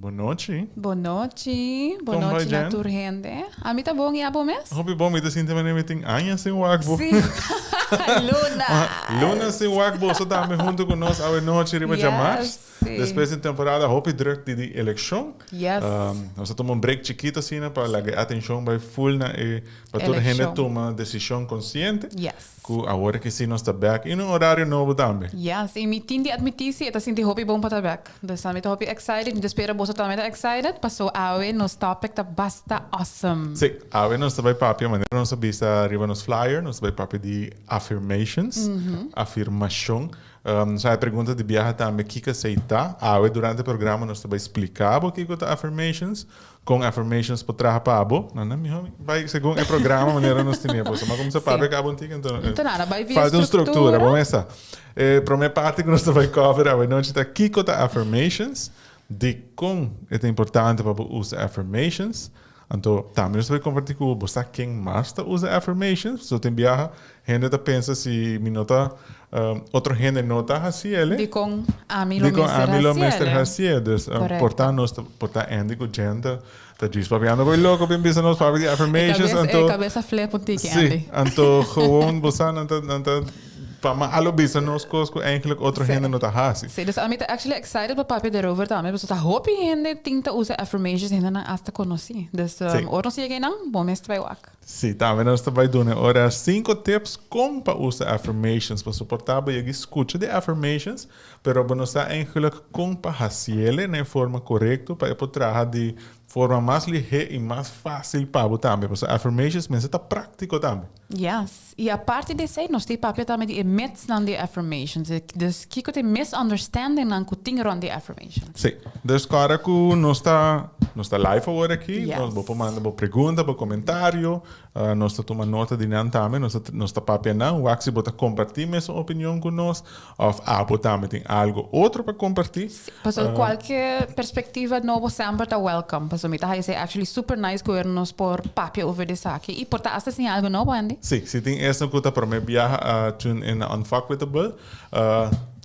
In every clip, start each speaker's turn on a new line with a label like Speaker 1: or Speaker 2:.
Speaker 1: Bon nochi.
Speaker 2: Bon nochi. Bon
Speaker 1: Kon bai,
Speaker 2: nochi na
Speaker 1: Jen?
Speaker 2: tur hende. Ami ta bon y abo mes?
Speaker 1: Hopi bon, mi ta sinti manera mi tin aña sin wak bo.
Speaker 2: Sí. Luna.
Speaker 1: Luna sin wak boso tambe hunto cu nos awe nochi riba
Speaker 2: Yes,
Speaker 1: djamars.
Speaker 2: sí.
Speaker 1: Despues di un temporada hopi druk di di eleccion.
Speaker 2: Yes.
Speaker 1: Nos a tuma un break chikito asina pa laga e atencion bai full na e pa tur hende
Speaker 2: Eleccion.
Speaker 1: tuma decision consciente.
Speaker 2: Yes.
Speaker 1: Cu awor ki si nos ta bek y un horario nobo tambe.
Speaker 2: Yes, y mi tin di admiti si e ta sinti hopi bon pa ta bek. Dus ami ta hopi excited, mi ta spera boso tambe ta excited paso awe nos topic ta basta awesome.
Speaker 1: Si, awe nos ta bay papia manera nos a bisa riba nos flyer, nos ta bay papia di affirmations, afirmacion. Nos a pregunta di biaha tambe kico esey ta. Awe durante e programa nos ta bay splica bo kico ta affirmations. Con affirmations por traha pa bo? No, no, miho bai segun e programa manera nos tene. Pasobra mi a cuminsa papia caba un tiki, enton
Speaker 2: Enton nada, bai via
Speaker 1: falta un structura.
Speaker 2: structura.
Speaker 1: Bo mesa. E prome parti cu nos ta bai cover awenochi ta kico ta affirmations, dicon e ta importante pa bo usa affirmations. Anto tambe nos ta bai comparti cu bo, bo sa ken mas ta usa affirmations? Pasobra tin biaha hende ta pensa si mi no ta otro hende no ta haci el.
Speaker 2: Dicon ami lo
Speaker 1: Dicon
Speaker 2: mester
Speaker 1: ami lo
Speaker 2: haci
Speaker 1: mester
Speaker 2: el.
Speaker 1: haci Dus
Speaker 2: Correcto.
Speaker 1: por ta nos ta por ta Andy cu Jen ta ta djis papiando cu e loco bin bisa nos papia di
Speaker 2: E
Speaker 1: affirmations
Speaker 2: cabes
Speaker 1: anto
Speaker 2: e cabes a flip un tiki
Speaker 1: Si,
Speaker 2: Andy.
Speaker 1: anto gewoon bo sa nan ta nan ta pa malo bisa nos cos cu eigenlijk otro
Speaker 2: Si.
Speaker 1: hende no ta haci.
Speaker 2: Si, dus ami ta actually excited pa papia derover tambe pasobra ta hopi hende tin ta usa affirmations hendenan hasta conoci. Dus
Speaker 1: Si.
Speaker 2: ora nos yega einan bo mester bai wak.
Speaker 1: Sí, tambe nos ta bai duna ora cinco tips con pa usa affirmations pa soporta bo yegi scucha di affirmations, pero bo no sa eigenlijk con pa haciele na e forma corecto pa e por traha di forma mas lihe y mas facil pa bo tambe, pasobra affirmations mester ta practico tambe.
Speaker 2: Yes, y aparte di esey nos tin papia tambe di e mythsnan di affirmations, dus kico ta e misunderstandingnan cu tin rond di affirmations.
Speaker 1: Sí, dus kòrda ku nos ta nos ta live awor aki,
Speaker 2: Yes.
Speaker 1: bo por manda bo pregunta, bo komentario, nos ta tuma nota di nan tambe, nos ta nos ta papia nan, wak si bo ta kompartí mesun opinion ku nos òf abo tambe tin algo otro pa kompartí.
Speaker 2: Sí, pasobra kualke perspektiva nobo semper ta welcome, pasobra mi ta haya esei actually super nice ku nos por papia over di esaki i por ta asta siña algo nobo, Andy.
Speaker 1: Sí, si tin esnan ku ta promé biaha a tune in na Unfuckwithable,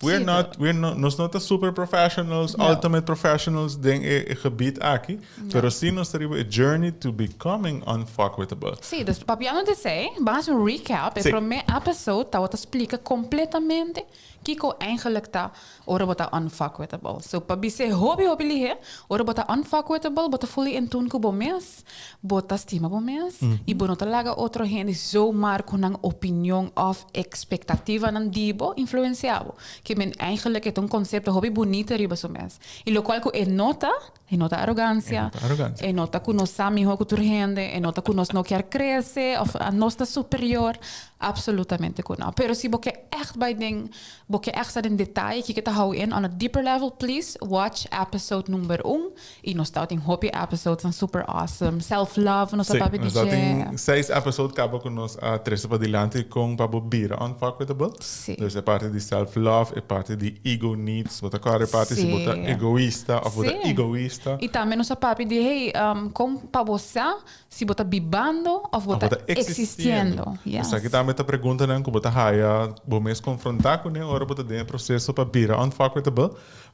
Speaker 1: We're
Speaker 2: Sí,
Speaker 1: not, we're not, nos no ta super professionals,
Speaker 2: No.
Speaker 1: ultimate professionals den e, e gebied aki, pero sí nos ta riba e journey to becoming unfuckwithable.
Speaker 2: Sí, dus papiando di esei, ban haci un recap. E
Speaker 1: Sí.
Speaker 2: prome episode tabata splica completamente kico eigenlijk ta ora bo ta unfuckwithable. So pa bis'é hopi hopi lihé, ora bo ta unfuckwithable, bo ta fully in tune cu bo mes, bo ta stima bo mes y bo no ta laga otro hende zomaar cu nan opinion of Expectativanan di bo influencia bo. Ke men eigenlijk e ta un concepto hopi bunita riba su mes. Y locual cu e no ta, e no ta arrogancia,
Speaker 1: E no ta arrogancia.
Speaker 2: e no ta cu nos sa miho cu tur hende, e no ta cu nos no kier crece of nos ta superior. Absolutamente cu no. Pero si bo ke echt bay den, bo ke echt sa den detaye kiko ta hou in on a deeper level, please watch episode number un. Y nos ta tin hopi episodes super awesome. Self love nos a
Speaker 1: Sí,
Speaker 2: papia di
Speaker 1: nos ta
Speaker 2: dje.
Speaker 1: tin seis episode caba cu nos a trece padilanti con pa bo bira unfuckwithable.
Speaker 2: Sí.
Speaker 1: Dus e parti di self love, e parti di ego needs, bo ta corda e parti si bo ta
Speaker 2: Sí.
Speaker 1: egoista of bo ta
Speaker 2: Sí.
Speaker 1: egoista.
Speaker 2: Y tambe nos a papia di hey, con pa bo sa si bo ta bibando of bo
Speaker 1: Of
Speaker 2: ta
Speaker 1: bo ta existiendo.
Speaker 2: existiendo. Yes.
Speaker 1: Esaki tambe ta preguntanan cu bo ta haya bo mes confronta cune ora bo ta den e proceso pa bira unfuckwithable,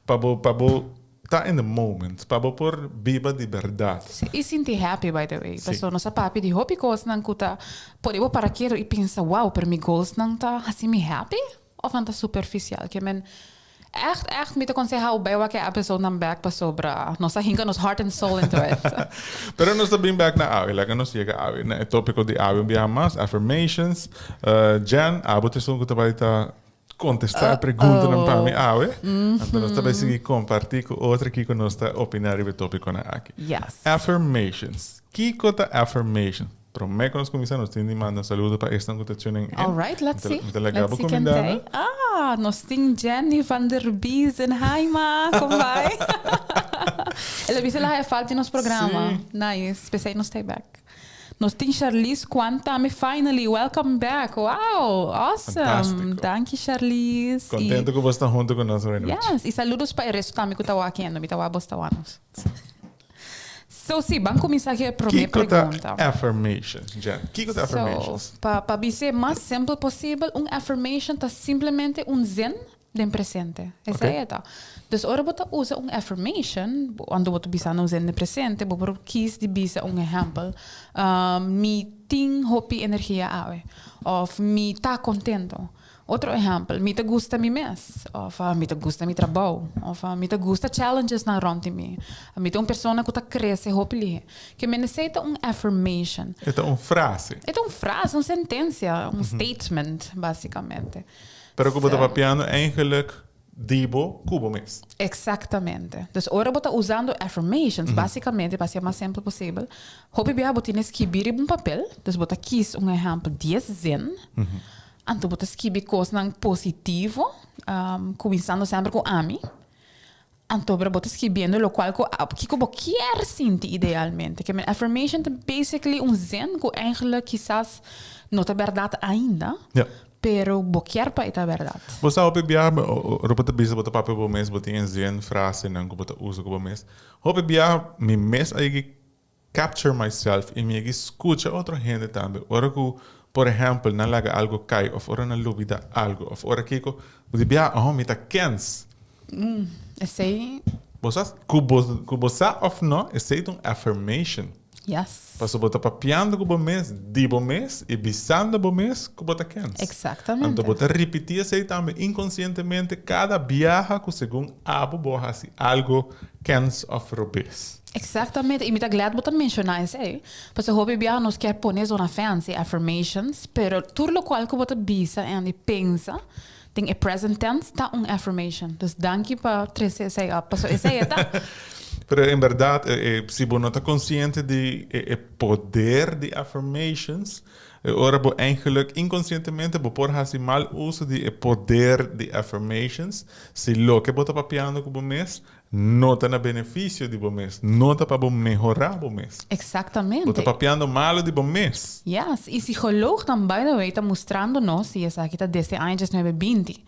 Speaker 1: pa bo, pa bo Ta in the moment, pa bo por biba di berdad.
Speaker 2: Sí, i sinti happy by the way.
Speaker 1: Sí.
Speaker 2: Pasobra nos a papia di hopi kosnan ku ta pone bo para ketu i pensa, wow, pero mi goalsnan ta hasi mi happy òf nan ta superficial? Ke men ègt ègt mi ta konsehá bo bai wak e episodenan bèk pasobra nos a hinka nos heart and soul into it.
Speaker 1: Pero nos ta bin bèk na awe. Laga nos yega awe na e tópiko di awe un biaha mas, affirmations. Jen, abo ta esun ku ta bai ta Contesta e preguntanan pa mi awe. Anto nos ta bay sigui comparti cu otro kico nos ta opina riba e topiconan aki.
Speaker 2: Yes.
Speaker 1: Affirmations. Kico ta affirmations? Prome cu nos cuminsa nos tin di manda un saludo pa esnan cu ta tuning in.
Speaker 2: All right, let's see.
Speaker 1: Mi ta laga
Speaker 2: Let's
Speaker 1: bo
Speaker 2: see ken
Speaker 1: cuminda
Speaker 2: ta
Speaker 1: nan.
Speaker 2: ei. Ah, nos tin Jenny van der Biezen. Hi ma, con bai? El a bisa el a haya falta di nos programa.
Speaker 1: Sí.
Speaker 2: Nice, p'esei nos ta ei bek. Nos tin Charlize Kwan tambe finally welcome back wow awesome
Speaker 1: Fantástico.
Speaker 2: danki Charlize y
Speaker 1: Contento cu bo sta hunto cu nos hoy nochi.
Speaker 2: Yes y saludos pa e resto tambe cu ta wakiendo mi ta wak bo sta wak nos So si ban cuminsa cu e prome
Speaker 1: Kico ta
Speaker 2: pregunta.
Speaker 1: affirmations Jen? Kico ta affirmations?
Speaker 2: So pa pa bis'e mas simple posibel un affirmation ta simplemente un zin. Den presente. Esei e ta. Dus ora bo ta usa un affirmation, anto bo ta bisa nos den presente, bo por kies di bisa un ehempel. Mi tin hopi energia awe. Of mi ta contento. Otro ehempel, mi ta gusta mi mes. Of mi ta gusta mi trabou. Of mi ta gusta challengesnan rond di mi. Mi ta un persona cu ta crece hopi lihe. Ke men esei ta un affirmation.
Speaker 1: E ta un frase.
Speaker 2: E ta un frase, un sentencia, un statement, basicamente.
Speaker 1: Pero ku bo ta papiando eigenlijk di bo ku bo mes.
Speaker 2: Exactamente. Dus ora bo ta usando affirmations, basicamente, pa hacié mas simpel posibel, hopi biaha bo tin skibi riba un papel, dus bo ta kies un ehempel dies zin, anto bo ta skibi kosnan positivo, kuminsando semper ku ami, Anto pero bo ta skibiendo locual cu kico bo kier sinti idealmente. Ke men affirmation ta basically un zin cu eigenlijk kisas no ta berdad ainda, pero bo kier pa e ta berdad.
Speaker 1: Bo sa hopi biaha ora bo ta bisa bo ta papia bo mes bo tin e zin, frasenan cu bo ta usa cu bo mes. Hopi biaha mi mes a yegi capture myself y mi yegi scucha otro hende tambe ora cu por ehempel nan laga algo cay of ora nan lubida algo of ora kico bo di biaha oh mi ta kens.
Speaker 2: Esey.
Speaker 1: Bo sa cu bo cu bo sa of no esey ta un affirmation.
Speaker 2: Yes.
Speaker 1: Pasobra bo ta papiando cu bo mes di bo mes y bisando bo mes cu bo ta kens.
Speaker 2: Exactamente.
Speaker 1: Anto bo ta ripiti esey tambe inconcientemente cada biaha cu segun abo bo a haci algo kens of robes.
Speaker 2: Exactamente, y mi ta glad bo ta menciona esey, pasobra hopi biaha nos kier pone zona fancy affirmations, pero tur locual cu bo ta bisa en pensa den e present tense ta un affirmation. Dus danki pa trece esey op, pasobra esey e ta.
Speaker 1: Pero en berdad, si bo no ta consciente di e poder di affirmations, e ora bo eigenlijk inconcientemente bo por haci mal uso di e poder di affirmations, si loke bo ta papiando cu bo mes No ta na beneficio di bo mes. No ta pa bo mehora bo mes.
Speaker 2: Exactamente.
Speaker 1: Bo ta papiando malo di bo mes.
Speaker 2: Yes, y psicoloognan by the way ta mustrando nos, y esaki ta desde aña diesnuebe binti,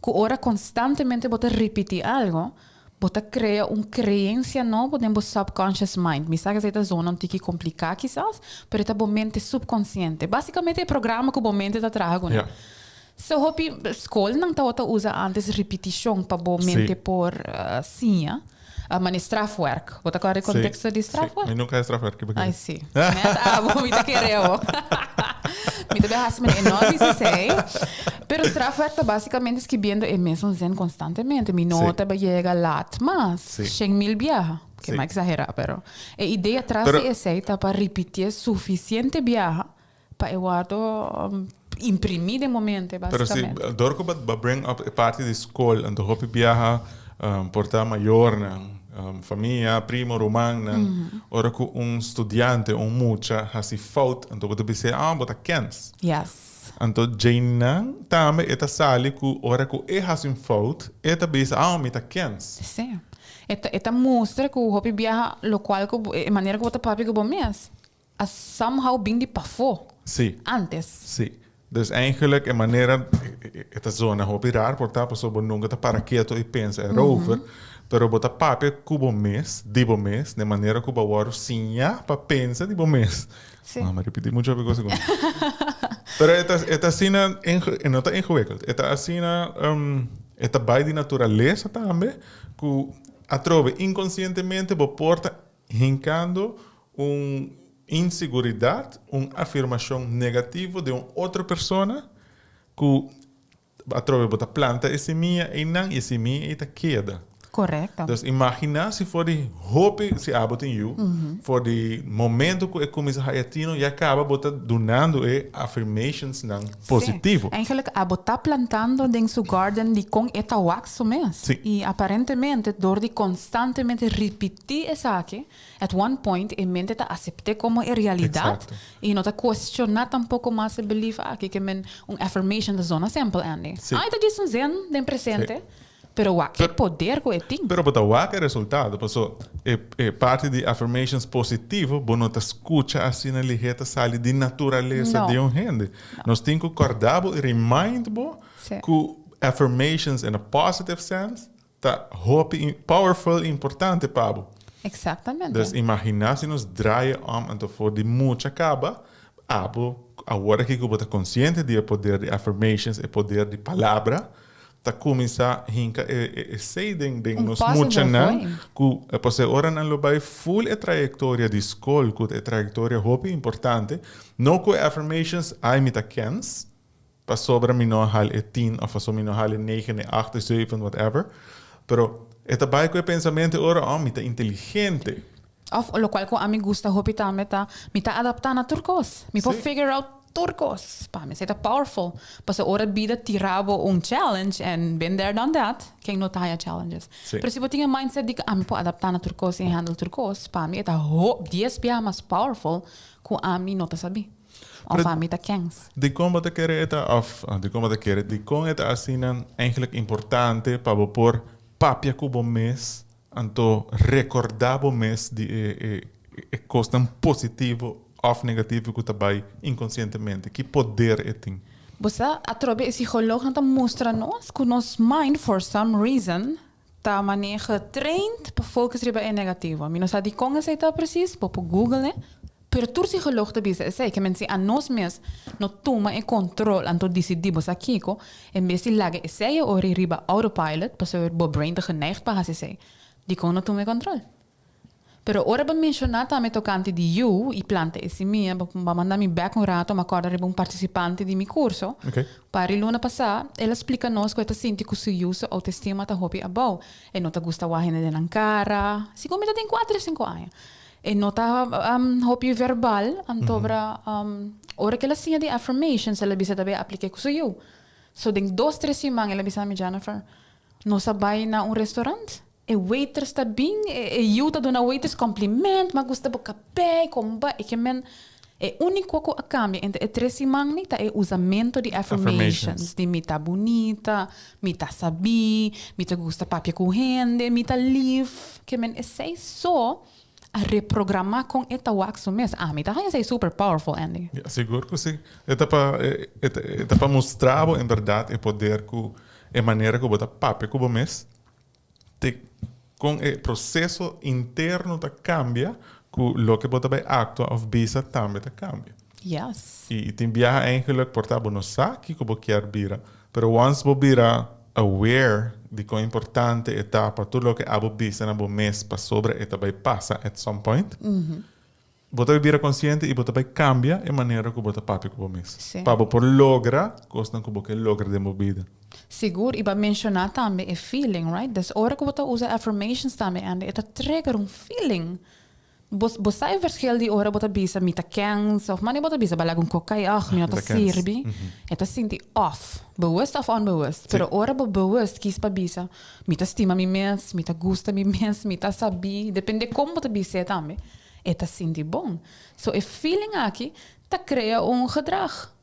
Speaker 2: cu ora constantemente bo ta ripiti algo, bo ta crea un creencia nobo den bo subconscious mind. Mi sa cu esey ta zona un tiki complica kisas, pero e ta bo mente subconsciente. Basicamente e programa cu bo mente ta traha cu nan. So hopi skolnan tabata usa antes ripitishon pa bo mente por siña. Mane strafwerk. Bo ta kòrda e konteksto di strafwerk?
Speaker 1: Mi nunka hasi strafwerk. Kiba
Speaker 2: Ai si. Net abo mi ta kere abo. Mi ta bai hasi mane e no bisa esei. Pero strafwerk ta basikamente skibiendo e mesun zin konstantemente. Mi no ta bai yega lat mas. Shen mil biaha. Ke mi a eksaherá pero e idea tras di esei ta pa ripitié sufisiente biaha Pa e wordo imprimi den bo mente,
Speaker 1: basicamente. Pero si, dor cu bo bring up e parti di scol, anto hopi biaha por ta mayornan, famia, primo, rumannan, ora cu un studiante, un mucha haci fout, anto bo ta bis'é, ah, bo ta kens.
Speaker 2: Yes.
Speaker 1: Anto djeinan tambe e ta sali cu ora cu e haci un fout, e ta bisa, ah, mi ta kens.
Speaker 2: Si. E ta, e ta mustra cu hopi biaha locual cu bo, e manera cu bo ta papia cu bo mes. A somehow bin di pafó.
Speaker 1: Sí.
Speaker 2: Antes.
Speaker 1: Sí. Dus eigenlijk e manera e ta zona hopi raar por ta pasobra bo nunca ta para keto y pensa erover, pero bo ta papia cu bo mes, di bo mes, den manera cu bo a wòrdu siña pa pensa di bo mes.
Speaker 2: Sí.
Speaker 1: Mama ripiti mucho hopi cosa cu mi. Pero e ta e ta asina e no ta ingewikkeld, e ta asina e ta bai di naturalesa tambe cu atrobe inconcientemente bo por ta Hincando un inseguridad, un afirmacion negativo den un otro persona cu atrobe bo ta planta e semilla eynan y e semilla ey ta keda.
Speaker 2: Correcto.
Speaker 1: Dus imagina si for di hopi, si abo tin yu, for di momento cu e cuminsa haya tino ya caba bo ta dunando e affirmationsnan positivo.
Speaker 2: Sí. Eigenlijk abo ta plantando den su garden di con e ta wak su mes.
Speaker 1: Sí.
Speaker 2: Y aparentemente door di constantemente ripiti Ti esaki, at one point e mente ta asept'é komo e realidat i no ta kuestioná tampoko mas e belief aki ke men un affirmation ta zona simpel, Andy.
Speaker 1: Sí.
Speaker 2: Ai ta djis un zin den presente, pero wak e poder ku e tin.
Speaker 1: Pero bo ta wak e resultado, paso e e parti di affirmations positivo bo no ta skucha asina lihé ta sali di naturalesa
Speaker 2: No.
Speaker 1: di un hende. Nos tin ku kòrda bo i remind bo ku affirmations in a positive sense Ta hopi powerful i importante pa bo.
Speaker 2: Exactamente.
Speaker 1: Dus imagina si nos draai e om anto for di mucha caba, abo awor aki cu bo ta consciente di e poder di affirmations, e poder di palabra, Ta kuminsá hinka e esei den den
Speaker 2: Un
Speaker 1: nos
Speaker 2: positive
Speaker 1: muchanan
Speaker 2: way.
Speaker 1: ku pasobra ora nan lo bai full e trayektoria di skol ku ta e trayektoria hopi importante, no ku e affirmations ai mi ta kens pasobra mi no a hal e 10 of pasobra mi no a hal e 9, e 8, e 7, whatever, pero e ta bai ku e pensamentu e ora oh mi ta inteligente.
Speaker 2: Of lokual ku ami gusta hopi tambe ta mi ta adaptá na tur kos. Mi por figure out tur kos. Pa mi esei ta powerful. Pasobra ora bida tira bo un challenge and been there done that, ken no ta haya challenges? Pero si bo tin e mindset di ku ami por adaptá na tur kos i handle tur kos, pa mi e ta dies biaha mas powerful ku ami no ta sabí of ami ta kens.
Speaker 1: Dikon bo ta kere e ta of dikon bo ta kere, dikon e ta asina eigenlijk importante pa bo por papia ku bo mes Anto rekordá bo mes di e e kosnan positivo òf negativo ku ta bai inkonsientemente. Ki poder e tin?
Speaker 2: Bo sa, atrobe e psikolognan ta mustra nos ku nos mind for some reason ta manera getraind pa focus riba e negativo. Mi no sa dikon esei ta presis, bo por google e. Pero tur psikolog ta bisa esei, ke men si anos mes no tuma e kontrol anto disidí bo sa kiko, en bes di laga esei e ora riba autopilot, pasobra bo brain ta geneigd pa hasi esei, dikon no tuma e kontrol? Pero ora bo menshoná tambe tokante di yu i planta e simia, bo a manda mi bèk un rato, mi a kòrda riba un partisipante di mi kurso, par di luna pasá, el a splika nos ku e ta sinti ku su yu su outestima ta hopi abou, e no ta gusta wak hende den nan kara, segun mi ta den kuater o sinku aña. E no ta hopi verbal, antobra ora ku el a siña di affirmations el a bisa ta bay aplik'é ku su yu. So den dos tres siman el a bisa mi, Jennifer, nos a bay na un restaurant, e waiters ta bin, e yu ta duna waiters compliment, m'a gusta bo kapei, kon ba, e ke men e uniko ku a kambia entre e tres siman ni ta e usamento di affirmations, di mi ta bunita, mi ta sabí, mi ta gusta papia ku hende, mi ta lif, ke men esei so a reprogramá kon e ta wak su mes. Ami ta haña esei super powerful, Andy.
Speaker 1: Ya, sigur ku si. E ta pa e ta e ta pa mustra bo en bèrdat e poder ku e manera ku bo ta papia ku bo mes te kon e proseso interno ta kambia ku loke bo ta bai aktua òf bisa tambe ta kambia.
Speaker 2: Yes.
Speaker 1: I tin biaha eigenlijk por ta bo no sa kiko bo kier bira, pero once bo bira aware di kon importante e ta pa tur loke abo bisa na bo mes pasobra e ta bai pasa at some point, bo ta bai bira konsiente i bo ta bai kambia e manera ku bo ta papia ku bo mes. Pa bo por logra kosnan ku bo ke logra den bo bida.
Speaker 2: Sigur, i bo a menshoná tambe e feeling, right? Dus ora ku bo ta usa affirmations tambe, Andy, e ta trigger un feeling. Bo bo sa e verschil di ora bo ta bisa mi ta kens of mane bo ta bisa balaga un kokai ach mi no ta sirbi e ta sinti off bewust of onbewust pero ora bo bewust kies pa bisa mi ta stima mi mes mi ta gusta mi mes mi ta sabi depende kon bo ta bis'é tambe e ta sinti bon so e feeling aki ta krea un gedrag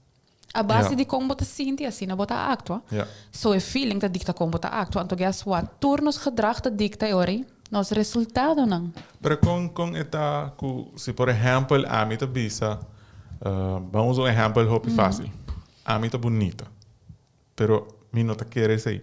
Speaker 2: a base di kon bo ta sinti asina bo ta aktua. So e feeling ta dikta kon bo ta aktua. Anto guess what? Tur nos gedrag ta dikta e ora ei nos resultadonan.
Speaker 1: Pero kon kon e ta ku si por ehèmpel ami ta bisa, ban usa un ehèmpel hopi fásil, ami ta bunita, pero mi no ta kere esei.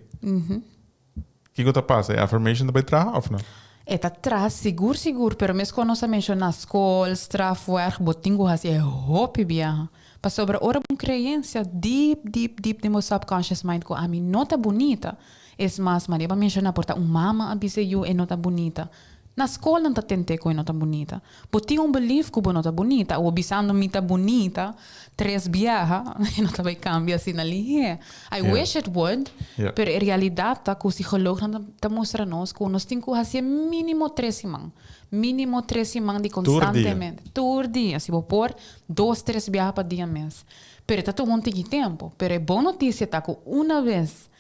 Speaker 1: Kiko ta pasa? E affirmation ta bai traha of no?
Speaker 2: E ta traha sigur sigur, pero meskos nos a menshoná skol, strafwerk, bo tin ku hasi e hopi biaha. Pasobra ora bo un kreensia deep deep deep den bo subconscious mind ku ami no ta bunita, es mas manera bo a menshoná por ta un mama a bisa e yu e no ta bunita, na skol nan ta tent'é ku e no ta bunita. Bo tin un belief ku bo no ta bunita, awor bisando mi ta bunita tres biaha e no ta bai kambia asina lihé. I wish it would, pero e realidat ta ku psikolognan ta mustra nos ku nos tin ku hasi e minimo tres siman, minimo tres siman di konstantemente, tur dia, si bo por dos tres biaha pa dia mes. Pero e ta tuma un tiki tempu, pero e bon notisia ta ku una bes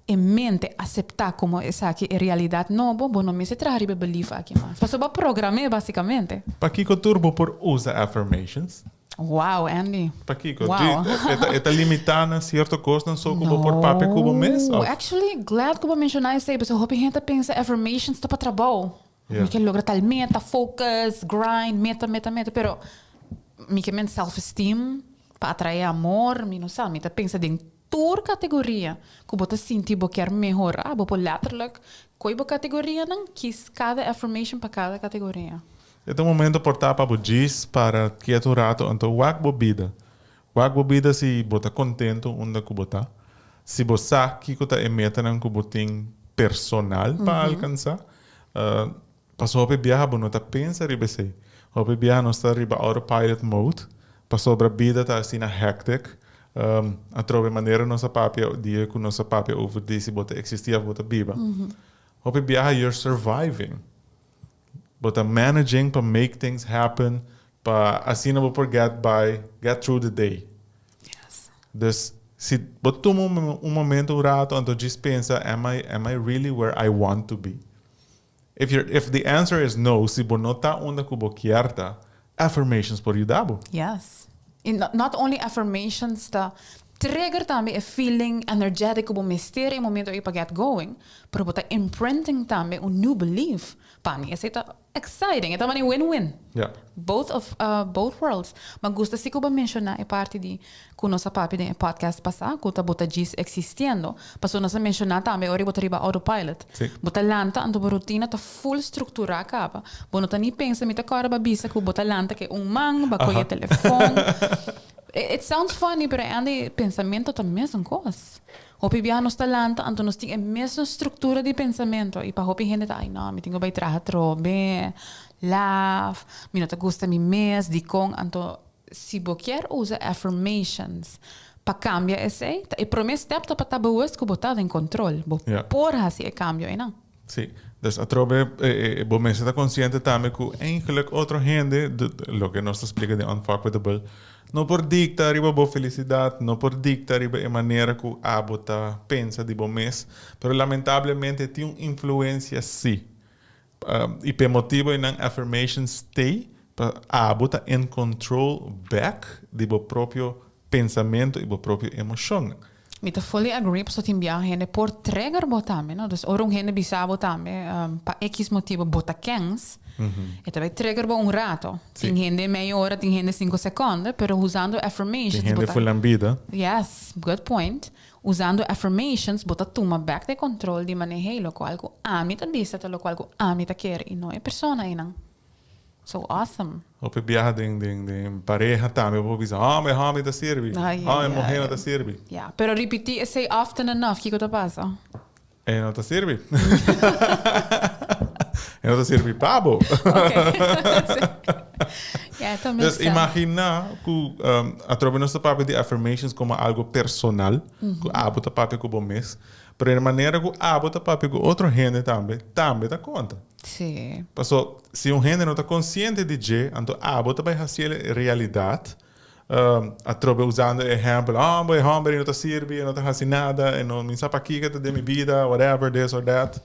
Speaker 2: E mente aseptá komo esaki e realidat nobo, bo no mester traha riba e belief aki mas. Pasobra bo a program'é basikamente.
Speaker 1: Pakiko tur bo por usa affirmations?
Speaker 2: Wow, Andy.
Speaker 1: Pakiko?
Speaker 2: Wow.
Speaker 1: E ta limitá na sierto kosnan so ku bo por papia ku bo mes?
Speaker 2: No, actually, glad ku bo menshoná esei, pasobra hopi hende ta pensa affirmations ta pa trabou. Mi ke logra tal meta, focus, grind, meta, meta, meta, pero mi ke men self-esteem pa atraé amor, mi no sa, mi ta pensa den Tur kategoria ku bo ta sinti bo kier mehorá, bo por letterlijk koe bo kategorianan, kis kada affirmation pa kada kategoria.
Speaker 1: E ta un momento por ta pa bo djis para kiet un rato anto wak bo bida. Wak bo bida si bo ta contento unda ku bo ta. Si bo sa kiko ta e metanan ku bo tin personal pa alkansá, pasobra hopi biaha bo no ta pensa riba esei. Hopi biaha nos ta riba autopilot mode pasobra bida ta asina hectic. Atrobe manera nos a papia dia ku nos a papia over di si bo ta eksistí òf bo ta biba. Hopi biaha you're surviving. Bo ta managing pa make things happen pa asina bo por get by, get through the day. Dus si bo tuma un momento, un rato, anto djis pensa, am I, am I really where I want to be? If you're, if the answer is no, si bo no ta unda ku bo kier ta, affirmations por yuda bo.
Speaker 2: Yes. I not only affirmations ta trigger tambe e feeling energetic ku bo mester e momento ei pa get going, pero bo ta imprinting tambe un new belief. Pa mi esei ta exciting, e ta mane win-win. Both of both worlds. Ma gusta si ku bo a menshoná e parti di ku nos a papia den e podcast pasá ku ta bo ta djis existiendo, pasobra nos a menshoná tambe ora bo ta riba autopilot. Bo ta lanta anto bo rutina ta full structurá kaba. Bo no ta ni pensa, mi ta kòrda bo a bisa ku bo ta lanta ke un man, bo a kohe e telefon. It sounds funny pero Andy pensamentu ta mesun kos. Hopi biaha nos ta lanta anto nos tin e mesun structura di pensamento y pa hopi hende ta ay no mi tin cu bay traha atrobe, laf, mi no ta gusta mi mes, dicon? Anto si bo kier usa affirmations pa cambia esey ta e prome step ta pa ta bewust cu bo ta den control, bo por haci e cambio eynan.
Speaker 1: Sí, dus atrobe bo mester ta konsiente tambe ku eigenlijk otro hende, loke nos ta splika den Unfuckwithable, no por dikta riba bo felisidat, no por dikta riba e manera ku abo ta pensa di bo mes, pero lamentablemente tin un influensia sí. I p'e motibu einan affirmations t'ei pa abo ta in control bek di bo propio pensamentu i bo propio emoshonnan.
Speaker 2: Mi ta fully agree pasobra tin biaha hende por trigger bo tambe no. Dus ora un hende bisa bo tambe pa X motibo bo ta kens, e ta bay trigger bo un rato. Tin hende meia ora, tin hende cinco seconde, pero usando affirmations
Speaker 1: Tin hende full nan bida.
Speaker 2: Yes, good point. Usando affirmations bo ta tuma back de control di manera hey locual cu ami ta bisa ta locual cu ami ta kere y no e persona eynan. So awesome.
Speaker 1: Hopi biaha den den den pareha tambe bo por bisa homber homber ta sirbi, homber muher no ta sirbi.
Speaker 2: Ya, pero ripiti esey often enough kiko ta pasa?
Speaker 1: E no ta sirbi. E no ta sirbi pa bo.
Speaker 2: Ya, ta make
Speaker 1: Dus
Speaker 2: sense.
Speaker 1: imagina ku atrobe nos ta papia di affirmations komo algo personal, ku abo ta papia ku bo mes, pero e manera ku abo ta papia ku otro hende tambe, tambe ta konta.
Speaker 2: Sí.
Speaker 1: Paso, si un hende no ta konsiente di dje, anto abo ta bai hasiel e realidat. Atrobe usando e ehèmpel, oh, e hòmber ei no ta sirbi, e no ta hasi nada, e no, mi sa pakiko e ta den mi bida, whatever, this or that.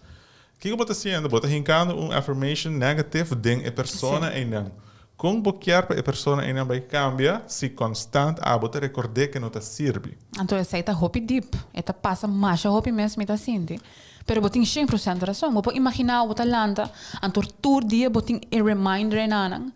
Speaker 1: Kiko bo ta hasiendo? Bo ta hinkando un affirmation negative den e persona einan. Kon bo kier pa e persona einan bai kambia si konstant abo ta rekord'é ke no ta sirbi?
Speaker 2: Anto esei ta hopi dip. E ta pasa masha hopi mes mi ta sinti. Pero bo tin shen por cent rason. Bo por imagina bo ta lanta, anto tur dia bo tin e reminder enanan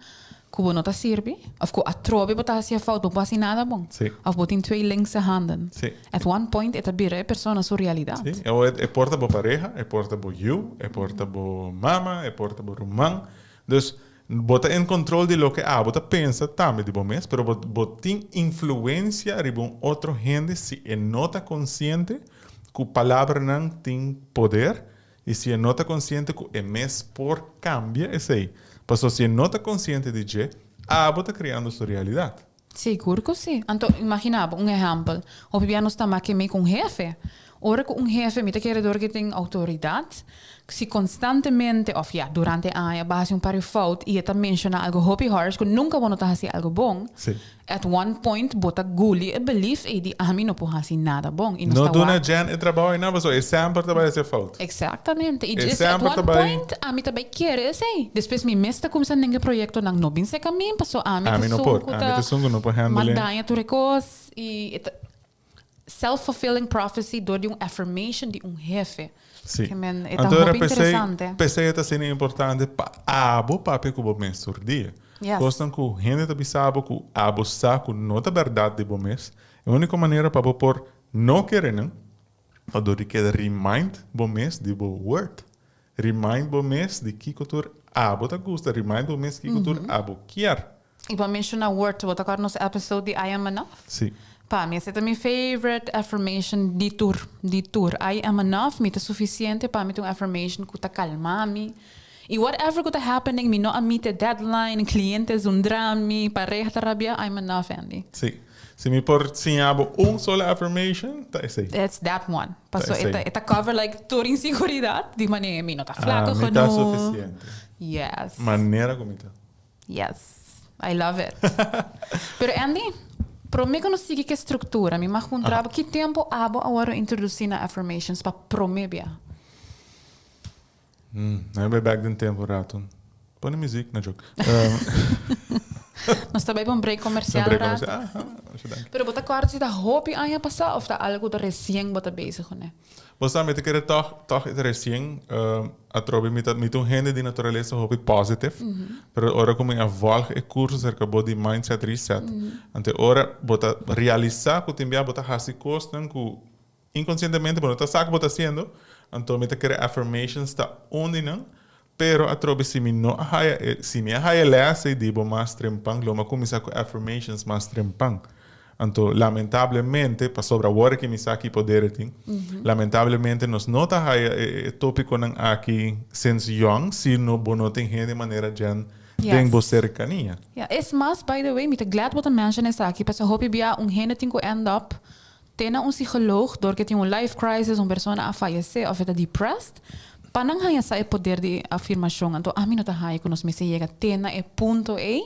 Speaker 2: ku bo no ta sirbi, of ku atrobe bo ta hasi e fout, bo por hasi nada bon.
Speaker 1: Sí.
Speaker 2: Of bo tin twee linkse handen.
Speaker 1: Sí.
Speaker 2: At one point e ta bira e persona su realidat.
Speaker 1: Sí, o e por ta bo pareha, e por ta bo yu, e por ta bo mama, e por ta bo ruman. Dus bo ta en control di loke abo ta pensa tambe di bo mes, pero bo bo tin influencia riba un otro hende si e no ta consciente ku palabranan tin poder i si e no ta konsiente ku e mes por kambia esei. Pasobra si e no ta konsiente di dje, abo ta kreando su realidat.
Speaker 2: Sigur ku si. Anto, imagina bo un ehèmpel. Hopi bia nos ta make mei ku un hefe. Ora ku un hefe, mi ta kere dor ku e tin outoridat, si konstantemente òf ya, durante e aña bo a hasi un par di fout i e ta menshoná algu hopi harsh ku nunka bo no ta hasi algu bon, At one point bo ta guli e belief ei di ami no por hasi nada bon i nos
Speaker 1: No
Speaker 2: ta
Speaker 1: duna
Speaker 2: wak.
Speaker 1: Jen e trabou ei nan pasobra e semper ta bai hasi e fout.
Speaker 2: Exactamente. I
Speaker 1: E
Speaker 2: just at
Speaker 1: semper ta
Speaker 2: one
Speaker 1: bai.
Speaker 2: point ami ta bai kere esei. Despues mi mes ta cuminsa nenga e proyectonan no bin seca mi paso ami ta
Speaker 1: Ami no
Speaker 2: esun
Speaker 1: por.
Speaker 2: cu
Speaker 1: Ami
Speaker 2: ta
Speaker 1: ta esun cu no por handle.
Speaker 2: ma daña tur e cos i e ta self fulfilling prophecy door di un affirmation di un hefe.
Speaker 1: Sí.
Speaker 2: Ke men e ta
Speaker 1: Anto era
Speaker 2: hopi
Speaker 1: p'esei,
Speaker 2: interesante.
Speaker 1: p'esei e ta asina importante pa abo papia ku bo mes tur dia.
Speaker 2: Yes.
Speaker 1: Kosnan ku hende ta bisa bo ku abo sa ku no ta bèrdat di bo mes. E úniko manera pa bo por no kere nan ta dor di keda remind bo mes di bo word. Remind bo mes di kiko tur abo ta gusta, remind bo mes kiko tur abo kier.
Speaker 2: I bo a menshona word, bo ta kòrda nos episode di I am enough?
Speaker 1: Sí.
Speaker 2: Pa mi, esey ta mi favorite affirmation di tur, di tur. I am enough, mi ta suficiente, pa mi ta un affirmation cu ta calma mi. Y whatever cu ta happening, mi no a meet e deadline, cliente zundra mi, pareha ta rabia, I'm enough, Andy.
Speaker 1: Sí. Si mi por siña bo un solo affirmation, ta esey.
Speaker 2: It's that one. Paso
Speaker 1: Ta esey.
Speaker 2: e ta, e ta cover like tur inseguridad, di manera mi no ta flaco
Speaker 1: Ah, mi ta
Speaker 2: genoeg.
Speaker 1: suficiente.
Speaker 2: Yes.
Speaker 1: Manera cu mi ta.
Speaker 2: Yes, I love it. Pero Andy, prome ku nos sigui ku e struktura, mi mag puntra bo ki tempu abo a wòrdu introdusí na affirmations pa prome bia?
Speaker 1: Nan a bai bèk den tempu un ratu. Pone muziek, no joke.
Speaker 2: Nos ta bai pa un break komersial
Speaker 1: Un break
Speaker 2: un ratu.
Speaker 1: komersial, aha, masha danki.
Speaker 2: Pero bo ta kòrda si ta hopi aña pasá òf ta algu ku ta resien bo ta bezig kuné?
Speaker 1: Bo sa, mi ta kere tòg, tòg e ta resien. Atrobe mi ta, mi ta un hende di naturalesa hopi positive, pero ora ku mi a vòlg e kurso serka bo di Mindset Reset, anto e ora bo ta realisá ku tin bia bo ta hasi kosnan ku inkonsientemente bo no ta sa ku bo ta hasiendo, anto mi ta kere affirmations ta un di nan, pero atrobe si mi no a haya e, si mi a haya e lès ei di bo mas trempan, lo mi a kuminsá ku affirmations mas trempan. Anto, lamentablemente, pasobra awor ki mi sa ki poder e tin, lamentablemente nos no ta haya e topiconan aki since young si no bo no tin hende manera Jen den bo cercania.
Speaker 2: Ya, es mas, by the way, mi ta glad bo ta mention esaki, pasobra hopi bia un hende tin cu end up te na un psicoloog door cu e tin un life crisis, un persona a fayece of e ta depressed, pa nan haya sa e poder di afirmacion. Anto, ami no ta haya cu nos mester yega te na e punto ey.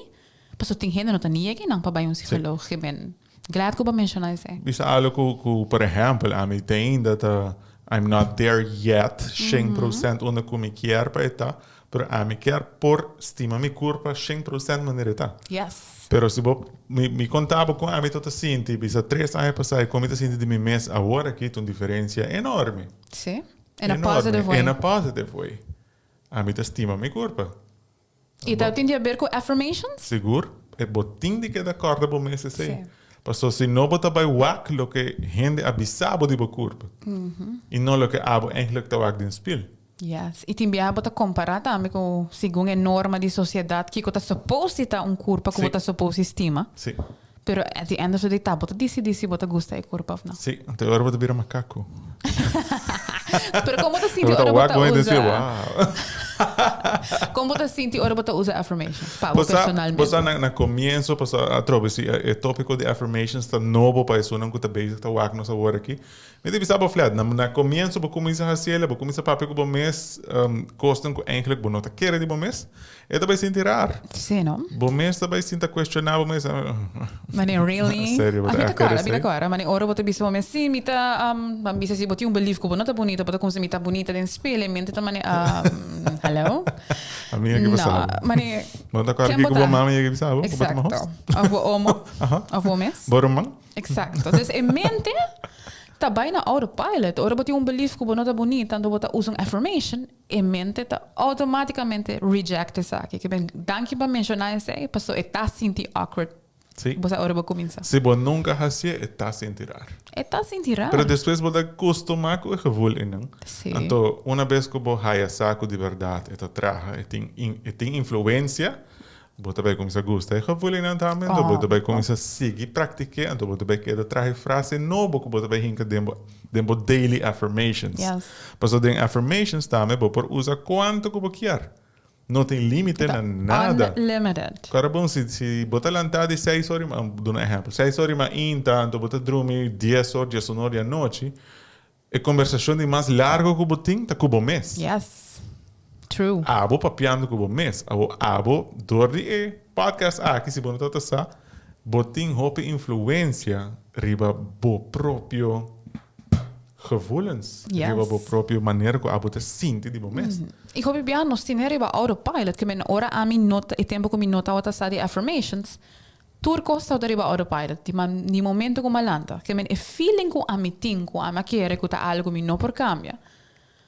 Speaker 2: Pasobra tin hende no ta ni yega einan pa bai un psicoloog. Ke ben glad ku bo a menshona esei.
Speaker 1: Bisa algo ku ku por ehempel ami te ainda ta I'm not there yet shen procent unda ku mi kier pa e ta, pero ami kier por stima mi kurpa shen procent manera e ta.
Speaker 2: Yes.
Speaker 1: Pero si bo mi mi konta bo kon ami ta ta sinti bisa tres aña pasá i kon mi ta sinti di mi mes awor aki ta un diferensia enorme.
Speaker 2: Sí. In a positive way.
Speaker 1: In a positive way. Ami ta stima mi kurpa.
Speaker 2: I ta tin di haber ku affirmations?
Speaker 1: Sigur. E bo tin di keda kòrda bo mes esei. Pasobra si no bo ta bai wak loke hende a bisa bo di bo kurpa i no loke abo eigentlik ta wak den spil.
Speaker 2: Yes. I tin biaha bo ta kompará tambe ku segun e norma di sosiedat kiko ta supposed di ta un kurpa ku bo ta supposed di stima.
Speaker 1: Si.
Speaker 2: Pero at the end of the day ta bo ta disidí si bo ta gusta e kurpa òf no.
Speaker 1: Si. Anto e ora bo ta bira makaku.
Speaker 2: Pero kon bo ta sinti ora bo ta usa Kon bo ta sinti ora bo ta usa affirmations pa bo personalmente?
Speaker 1: Bo sa na komienso pasobra atrobe si e topiko di affirmations ta nobo pa esunnan ku ta bezig ta wak nos awor aki. Mi ta bisa bo flat, na komienso bo kuminsa hasi el, bo kuminsa papia ku bo mes kosnan ku eigentlik bo no ta kere di bo mes. E ta bai sinti rar.
Speaker 2: Sí, no?
Speaker 1: Bo mes ta bai sinta cuestiona bo mes.
Speaker 2: Mane, really?
Speaker 1: Serio, bo ta
Speaker 2: A mi ta
Speaker 1: echt kere
Speaker 2: kora, a mi ta
Speaker 1: esei?
Speaker 2: kora. Mane, ora bo ta bisa bo mes, sí, mi ta, um, ban bisa si bo tin un belief ku bo no ta bunita, bo ta kumsa mi ta bunita den spel, e mente ta mane, um, hallo?
Speaker 1: A mi a ke
Speaker 2: No,
Speaker 1: bisa bo.
Speaker 2: mane,
Speaker 1: Bo no ta kora
Speaker 2: ken
Speaker 1: kiko
Speaker 2: bo
Speaker 1: bo
Speaker 2: ta?
Speaker 1: mama yega bisa bo? Ku bo ta
Speaker 2: Exacto.
Speaker 1: mahos?
Speaker 2: Of bo omo,
Speaker 1: Aha.
Speaker 2: of bo mes.
Speaker 1: Bo ruman?
Speaker 2: Exacto. Dus e mente ta bai na autopilot. Ora bo tin un belief ku bo no ta bunita, anto bo ta usa un affirmation, E mente ta automaticamente reject esaki. Ke ben danki pa menciona esey, paso e ta sinti awkward.
Speaker 1: Sí.
Speaker 2: Bo sa ora bo cuminsa.
Speaker 1: Si bo nunca hacié, e ta sinti rar.
Speaker 2: E ta sinti rar.
Speaker 1: Pero despues bo ta custuma cu e gevoel einan.
Speaker 2: Sí.
Speaker 1: Anto, una bes cu bo haya sa cu di berdad e ta traha, e tin, e tin influencia, Bo ta bai kuminsá gusta e gevoelingnan tambe, anto bo ta bai kuminsá sigui praktik'é, anto bo ta bai keda traha e frase nobo ku bo ta bai hinka den bo den bo daily affirmations.
Speaker 2: Yes.
Speaker 1: Pasobra den affirmations tambe bo por usa kuantu ku bo kier. No tin límite na nada.
Speaker 2: Unlimited.
Speaker 1: Kòrda bon, si si bo ta lantá di seis ora i duna ehèmpel, seis ora i mainta, anto bo ta drumi dies or, diesun or di anochi, E kombersashon di mas largo ku bo tin ta ku bo mes.
Speaker 2: Yes. True.
Speaker 1: Abo papiando ku bo mes. Abo, abo, dor di e podcast aki, si bo no tabata sa, bo tin hopi influensia riba bo propio gevoelens.
Speaker 2: Yes.
Speaker 1: Riba bo propio manera ku abo ta sinti di bo mes.
Speaker 2: I hopi biaha nos tin e riba autopilot, ke men ora ami no ta, e tempu ku mi no tabata sa di affirmations, Tur kos tabata riba autopilot di ma di momento ku mi a lanta. Ke men e feeling ku ami tin ku ami a kere ku ta algu mi no por kambia,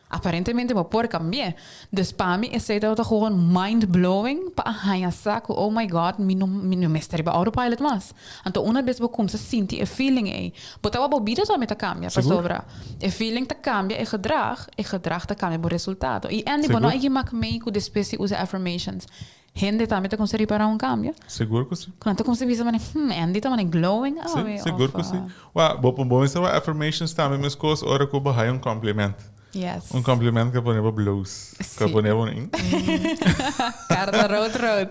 Speaker 2: aparentemente bo por kambi'é. Dus pa mi esei tabata gewoon mind blowing pa a haña sa ku oh my God mi no mi no mester riba autopilot mas. Anto una bes bo kumsa sinti e feeling ei, bo ta wak bo bida tambe ta kambia pasobra e feeling ta kambia e gedrag, e gedrag ta kambia bo resultado. I Andy bo no a yima mei ku despues di usa affirmations. Hende tambe ta cuminsa ripara un cambio.
Speaker 1: Sigur cu si.
Speaker 2: Cu nan ta cuminsa bisa mane, Andy ta mane glowing awe.
Speaker 1: Si, sigur cu si. Wa, bo bo mester wak affirmations tambe mescos ora cu bo haya un compliment.
Speaker 2: Yes.
Speaker 1: Un compliment cu a pone bo bloos.
Speaker 2: Si.
Speaker 1: Cu a pone bo.
Speaker 2: Cara rood rood.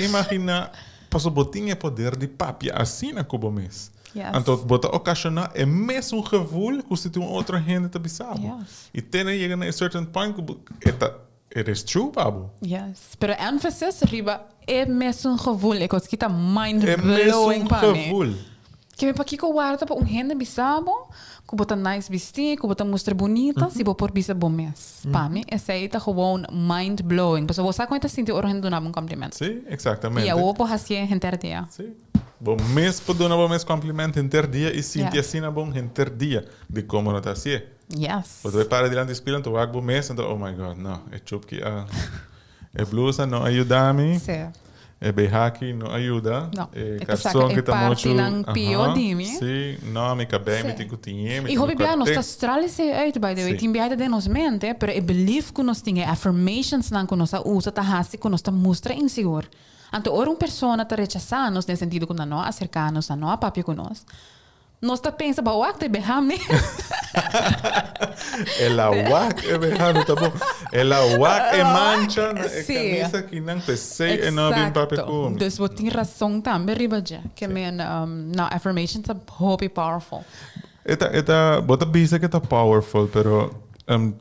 Speaker 1: Imagina, pasobra bo tin e poder di papia asina cu bo mes.
Speaker 2: Yes.
Speaker 1: Anto bo ta ocasiona e mesun gevoel cu si tin un otro hende ta bisa bo.
Speaker 2: Yes.
Speaker 1: Y te na yega na e certain point cu bo e ta It is true pa bo.
Speaker 2: Yes, pero emphasis riba e mesun gevoel, e kos ki ta mind
Speaker 1: E
Speaker 2: blowing
Speaker 1: mesun
Speaker 2: pa mi.
Speaker 1: gevoel.
Speaker 2: Ke mi pakiko warda pa un hende bisa bo ku bo ta nice bisti, ku bo ta mustra bunita, si bo por bisa bo mes. Pa mi esei ta gewoon mind blowing, pasobra bo sa kon e ta sinti ora un hende duna bo un compliment.
Speaker 1: Sí, exactamente.
Speaker 2: I awor bo hasié henter dia.
Speaker 1: Sí. Bo mes por duna bo mes compliment henter dia i sinti asina bon henter dia di komo no ta hasié.
Speaker 2: Yes.
Speaker 1: Bo ta bay para dilanti spiel anto wak bo mes anto oh my God no e chupki a e blusa no a yuda mi.
Speaker 2: Sí.
Speaker 1: E behaki no a yuda.
Speaker 2: No.
Speaker 1: E
Speaker 2: E ta saca
Speaker 1: karson
Speaker 2: e
Speaker 1: ki ta muchu
Speaker 2: partinan pio di mi.
Speaker 1: Sí, no mi kabei mi
Speaker 2: Sí.
Speaker 1: tin ku tiñe mi
Speaker 2: I
Speaker 1: tin ku
Speaker 2: hopi bia nos
Speaker 1: kòrt'é.
Speaker 2: ta stral esei uit by the way.
Speaker 1: Sí.
Speaker 2: Tin bia ta den nos mente pero e belief ku nos tin e affirmations nan ku nos a usa ta hasi ku nos ta mustra insigur. Anto ora un persona ta rechasá nos den sentido ku nan no a aserká nos, nan no a papia ku nos, nos ta pensa bo a wak ta e beha mes.
Speaker 1: El a wak e beha, no ta bon. El a wak e mancha na e
Speaker 2: Sí.
Speaker 1: camisa kinan, p'esei e no a bin papia
Speaker 2: Exacto.
Speaker 1: ku mi.
Speaker 2: Dus bo tin rason tambe riba dje. Ke men, no, affirmations ta hopi powerful.
Speaker 1: E ta, e ta, bo ta bisa ke ta powerful, pero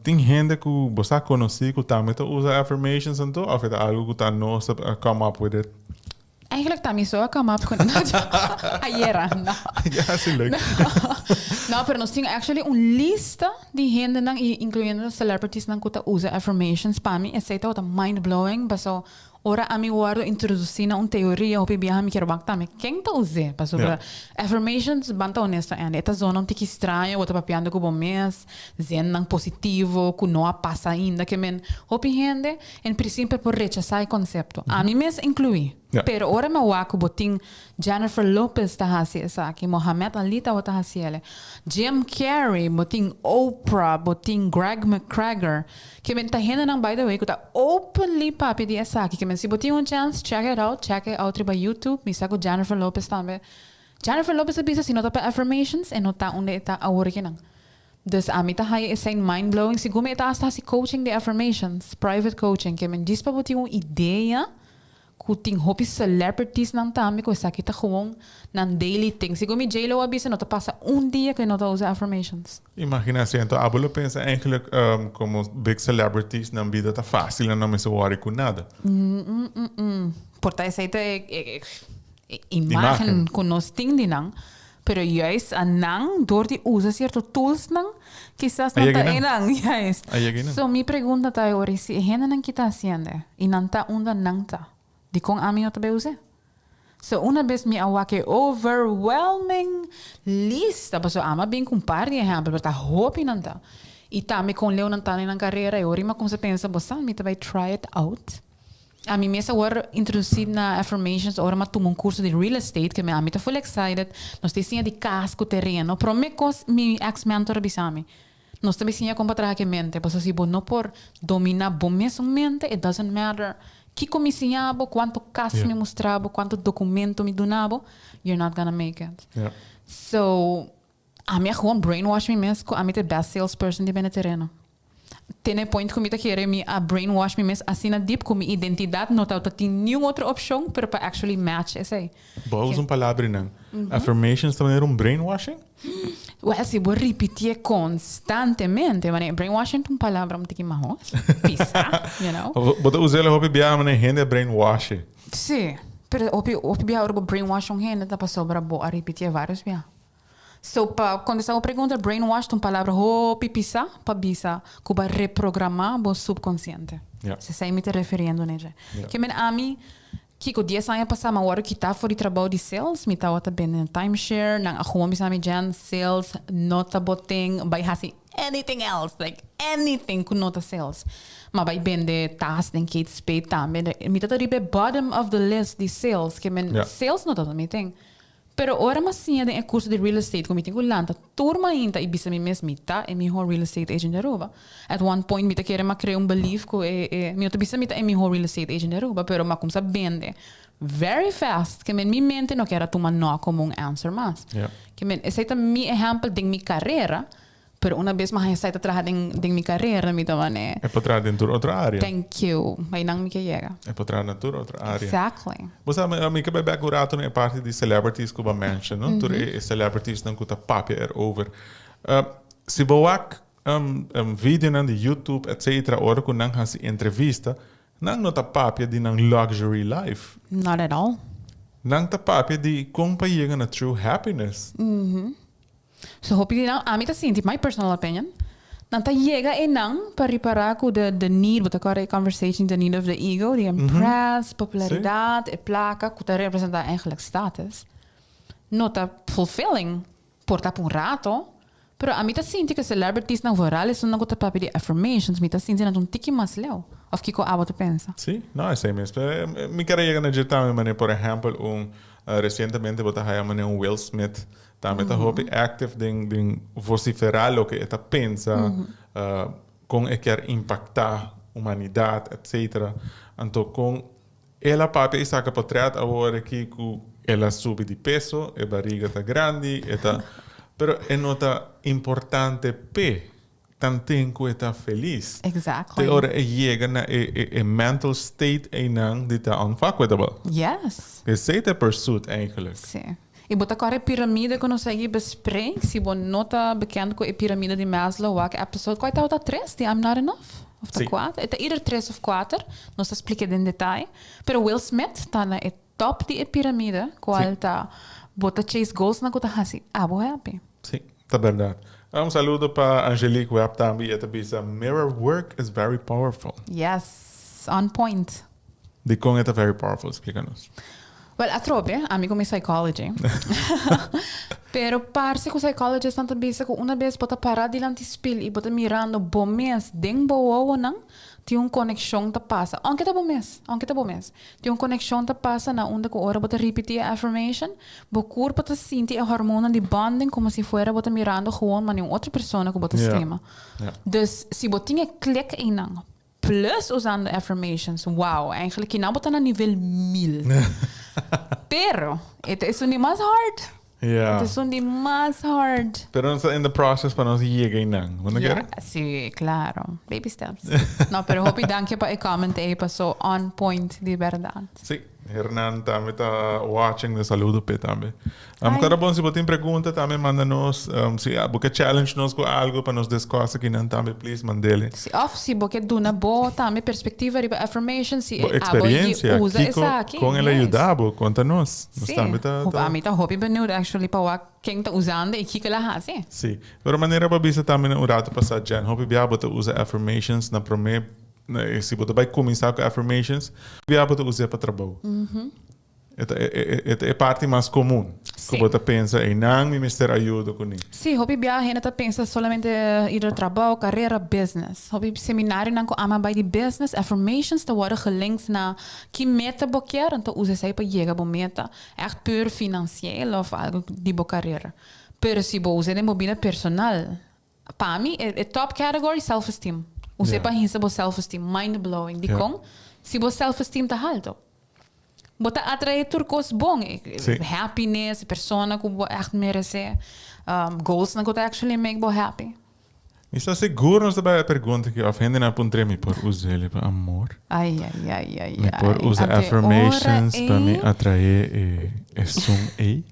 Speaker 1: tin hende ku bo sa konosí ku tambe ta usa affirmations anto òf e ta algu ku ta nos a come up with it?
Speaker 2: Eigenlijk ta mi so a come up ku it. Ayera, no.
Speaker 1: Ya, si leuk.
Speaker 2: No, pero nos tin actually un lista di hendenan i incluyendo celebritiesnan ku ta usa affirmations. Pa mi esei tabata mind blowing paso Ora ami wòrdu introdusí na un teoria hopi biaha mi kier wak tambe ken ta us'é pasobra affirmations ban ta honesto Andy e ta zona un tiki straño bo ta papiando ku bo mes zennan positivo ku no a pasa ainda ke men hopi hende en principio por rechasá e konsepto ami mes inkluí pero ora mi a wak ku bo tin Jennifer Lopez ta hasi esaki, Mohamed Ali tabata hasi ele, Jim Carrey, bo tin Oprah, bo tin Greg McGregor, ke men ta hendenan by the way ku ta openly papia di esaki, ke men si bo tin un chance check it out, check it out riba YouTube, mi sa ku Jennifer Lopez tambe, Jennifer Lopez a bisa si no ta pa affirmations e no ta unda e ta awor akinan. Dus ami ta haya esei mind blowing, segun mi e ta hasta hasi coaching di affirmations, private coaching, ke men djis pa bo tin un idea Ku tin hopi celebrities nan tambe ku esaki ta gewoon nan daily thing. Segun mi J-Lo a bisa no ta pasa un dia ku e no ta usa affirmations.
Speaker 1: Imagina si anto abo lo pensa eigenlijk como big celebrities nan bida ta facil nan no mester worry ku nada.
Speaker 2: Por ta esei ta e imagen ku nos tin di nan. Pero juist a nan door di usa cierto tools nan kisas nan ta einan. Juist. So mi pregunta ta awor si e hendenan ki ta haciende y nan ta unda nan ta, dicon ami no ta bay us'e? So una bes mi a wak e overwhelming lista, pasobra ami a bin cu un par di ehempel, pero ta hopi nan ta. Y tambe con leu nan ta den nan carera y ora mi a cuminsa pensa, bo sa mi ta bay try it out. Ami mes a wòrdu introdusí na affirmations ora mi a tuma un kurso di real estate ke ami ta full excited. Nos ta siña di kas ku tereno. Promé kos mi ex mentor a bisa mi, nos ta siña kon pa traha ku e mente pasobra si bo no por dominá bo mesun mente it doesn't matter kiko mi siña bo, kuantu kas mi mustra bo, kuantu dokumento mi duna bo, you're not gonna make it. So ami a gewoon brainwash mi mes ku ami ta e best salesperson di bende tereno. Te na e point ku mi ta kere mi a brainwash mi mes asina diep ku mi identidat no tabata tin niun otro opshon pero pa actually match esei.
Speaker 1: Bo a usa un palabrinan. Affirmations ta manera un brainwashing?
Speaker 2: Well, si bo ripitié konstantemente, manera brainwashing ta un palabra un tiki mahos, pisá, you know.
Speaker 1: Bo ta us'el hopi biaha manera hende a brainwashe.
Speaker 2: Sí, pero hopi hopi biaha ora bo brainwash un hende ta pasobra bo a ripitié vários biaha. So pa kontestá bo pregunta, brainwash ta un palabra hopi pisá pa bisa ku bo a reprogramá bo subkonsiente. Esei mi ta referiendo n'e dje. Ke men ami, kiko dies aña pasá mi a wòrdu kitá for di trabou di sales, mi tabata bende na timeshare, nan a gewoon bisa mi, Jen, sales no ta bo ting, bai hasi anything else, like anything ku no ta sales. Mi a bai bende tas den Kate Spade tambe. Mi tabata riba e bottom of the list di sales, ke men sales no tabata mi ting. Pero ora m'a siña den e curso di real estate cu mi tin cu lanta tur mainta y bisa mi mes mi ta e miho real estate agent di Aruba. At one point mi ta kere m'a crea un belief cu e e mi no ta bisa mi ta e miho real estate agent di Aruba pero m'a cuminsa bende very fast ke men mi mente no kier a tuma no como un answer mas. Ke men esey ta mi ehempel den mi carera. Pero una bes mi haña esei ta traha den den mi carera mi ta manera.
Speaker 1: E por traha den tur otro area.
Speaker 2: Thank you. Einan mi ke yega.
Speaker 1: E por traha na tur otro area.
Speaker 2: Exactly.
Speaker 1: Bo sa mi ke bai bek un rato na e parti di celebrities ku bo a mention, no? Tur e celebritiesnan ku ta papia erover. Si bo wak videonan di YouTube etcetera ora ku nan hasi entrevista, nan no ta papia di nan luxury life.
Speaker 2: Not at all.
Speaker 1: Nan ta papia di kon pa yega na true happiness.
Speaker 2: So hopi di nan, ami ta sinti, my personal opinion, nan ta yega einan pa ripara ku the the need, bo ta kòrda e conversation, the need of the ego, di impress, popularidad, e plaka ku ta representa eigenlijk status, no ta fulfilling, por ta pa un rato, pero ami ta sinti ku celebritiesnan vooral esunnan ku ta papia di affirmations, mi ta sinti nan ta un tiki mas leu. Of kiko abo ta pensa?
Speaker 1: Sí, no, esei mes. Mi kere yega na dje tambe, manera por ehèmpel un resientemente bo ta haya manera un Will Smith Tambe ta hopi active den den vocifera loke e ta pensa, con e kier impacta humanidad, etcetera. Anto con el a papia y saca potret awor aki cu el a subi di peso, e bariga ta grandi, e ta, pero e no ta importante p'e. Tanten ku e ta felis.
Speaker 2: Exactly.
Speaker 1: Te ora e yega na e, e, e mental state einan di ta unfuckwithable.
Speaker 2: Yes.
Speaker 1: Esei ta e pursuit eigenlijk.
Speaker 2: Sí. I bo ta kòrda e piramide ku nos a yega bespreek? Si bo no ta bekend ku e piramide di Maslow, wak episode, kua e tabata tres di I'm Not Enough? Of ta
Speaker 1: Sí.
Speaker 2: kuater? E ta either tres of kuater. Nos ta splik'é den detaye. Pero Will Smith ta na e top di e piramide, kual
Speaker 1: Sí.
Speaker 2: ta bo ta chase goalsnan ku ta hasi abo happy.
Speaker 1: Sí, ta berdad. Un saludo pa Angelique Webb tambe y e ta bisa mirror work is very powerful.
Speaker 2: Yes, on point.
Speaker 1: Dikon e ta very powerful? Splika nos.
Speaker 2: Well, atrobe, ami ku mi psychology. Pero parse ku psychologistnan ta bisa ku una bes bo ta para dilanti spil y bo ta mirando bo mes den bo wowonan, tin un konekshon ta pasa. Aunke ta bo mes, aunke ta bo mes. Tin un konekshon ta pasa na unda ku ora bo ta ripití e affirmation, bo kurpo ta sinti e hormonan di bonding komo si fuera bo ta mirando gewoon mane un otro persona ku bo ta stima. Dus si bo tin e klik einan, plus usando affirmations, wow, eigenlijk kinan bo ta na nivel mil. Pero, e ta esun di mas hard.
Speaker 1: Ja.
Speaker 2: E ta esun di mas hard.
Speaker 1: Pero nos ta in the process pa nos yega einan. Bo no kere?
Speaker 2: Ja, si, claro. Baby steps. No, pero hopi danki pa e comment ei, paso on point di berdad.
Speaker 1: Si, Hernan tambe ta watching, un saludo p'e tambe. Um, Kora bon, si bo tin pregunta tambe manda nos. Um, si bo ke challenge nos ku algo pa nos discuss akinan tambe, please mandele.
Speaker 2: Si, of si bo ke duna bo tambe perspectiva riba affirmation, si
Speaker 1: Bo
Speaker 2: abo
Speaker 1: experiencia,
Speaker 2: usa
Speaker 1: kiko,
Speaker 2: esaki.
Speaker 1: kon el a
Speaker 2: Yes.
Speaker 1: yuda bo, konta nos. Nos
Speaker 2: Si,
Speaker 1: tambe ta,
Speaker 2: hopi,
Speaker 1: ta
Speaker 2: ami ta hopi benieuwd actually pa wak ken ta usando y kiko el a haci.
Speaker 1: Si, pero manera bo a bisa tambe un rato pasa, Jen, hopi bia bo ta usa affirmations na prome Si bo ta bai kuminsá ku affirmations, bia bo ta us'é pa trabou. E ta e ta e parti mas komun ku bo ta pensa, einan mi mester ayuda kuné.
Speaker 2: Sí, hopi bia hende ta pensa solamente either trabou, karera, business. Hopi seminarionan ku ama bai di business, affirmations ta wòrdu gelinkt na ki meta bo kier, anto usa esei pa yega bo meta, ègt pur finansieel òf algu di bo karera. Pero si bo us'é den bo bida personal, Pa mi e top category self esteem. Us'e pa hinsa bo self esteem. Mind blowing. Dikon? Si bo self esteem ta halto, bo ta atrae tur kos bon. Happiness, e persona ku bo ègt meresé, goalsnan ku ta actually make bo happy.
Speaker 1: Mi sta sigur nos ta bai e pregunta aki òf hendenan a puntr'é, mi por us'é pa amor?
Speaker 2: Ai, ai, ai, ai,
Speaker 1: Mi por usa affirmations pa mi atraé e esun ei?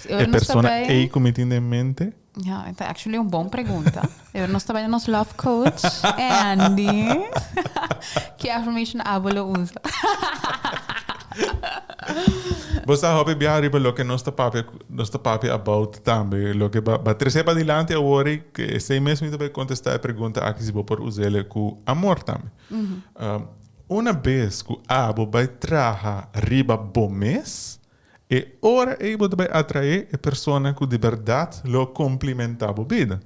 Speaker 1: E persona ei ku mi tin den mente?
Speaker 2: Ja, e ta actually un bon pregunta. Eur nos ta bai na nos love coach, Andy. Ki affirmation abo lo usa?
Speaker 1: Bo sa hopi biaha riba loke nos ta papia, nos ta papia about tambe. Loke ba, ba trece padilanti awor i ke esei mes mi ta bai contesta e pregunta aki si bo por us'ele ku amor tambe. Um, una bes ku abo bai traha riba bo mes, E ora ei bo ta bai atraé e persona ku di bèrdat lo komplimentá bo bida.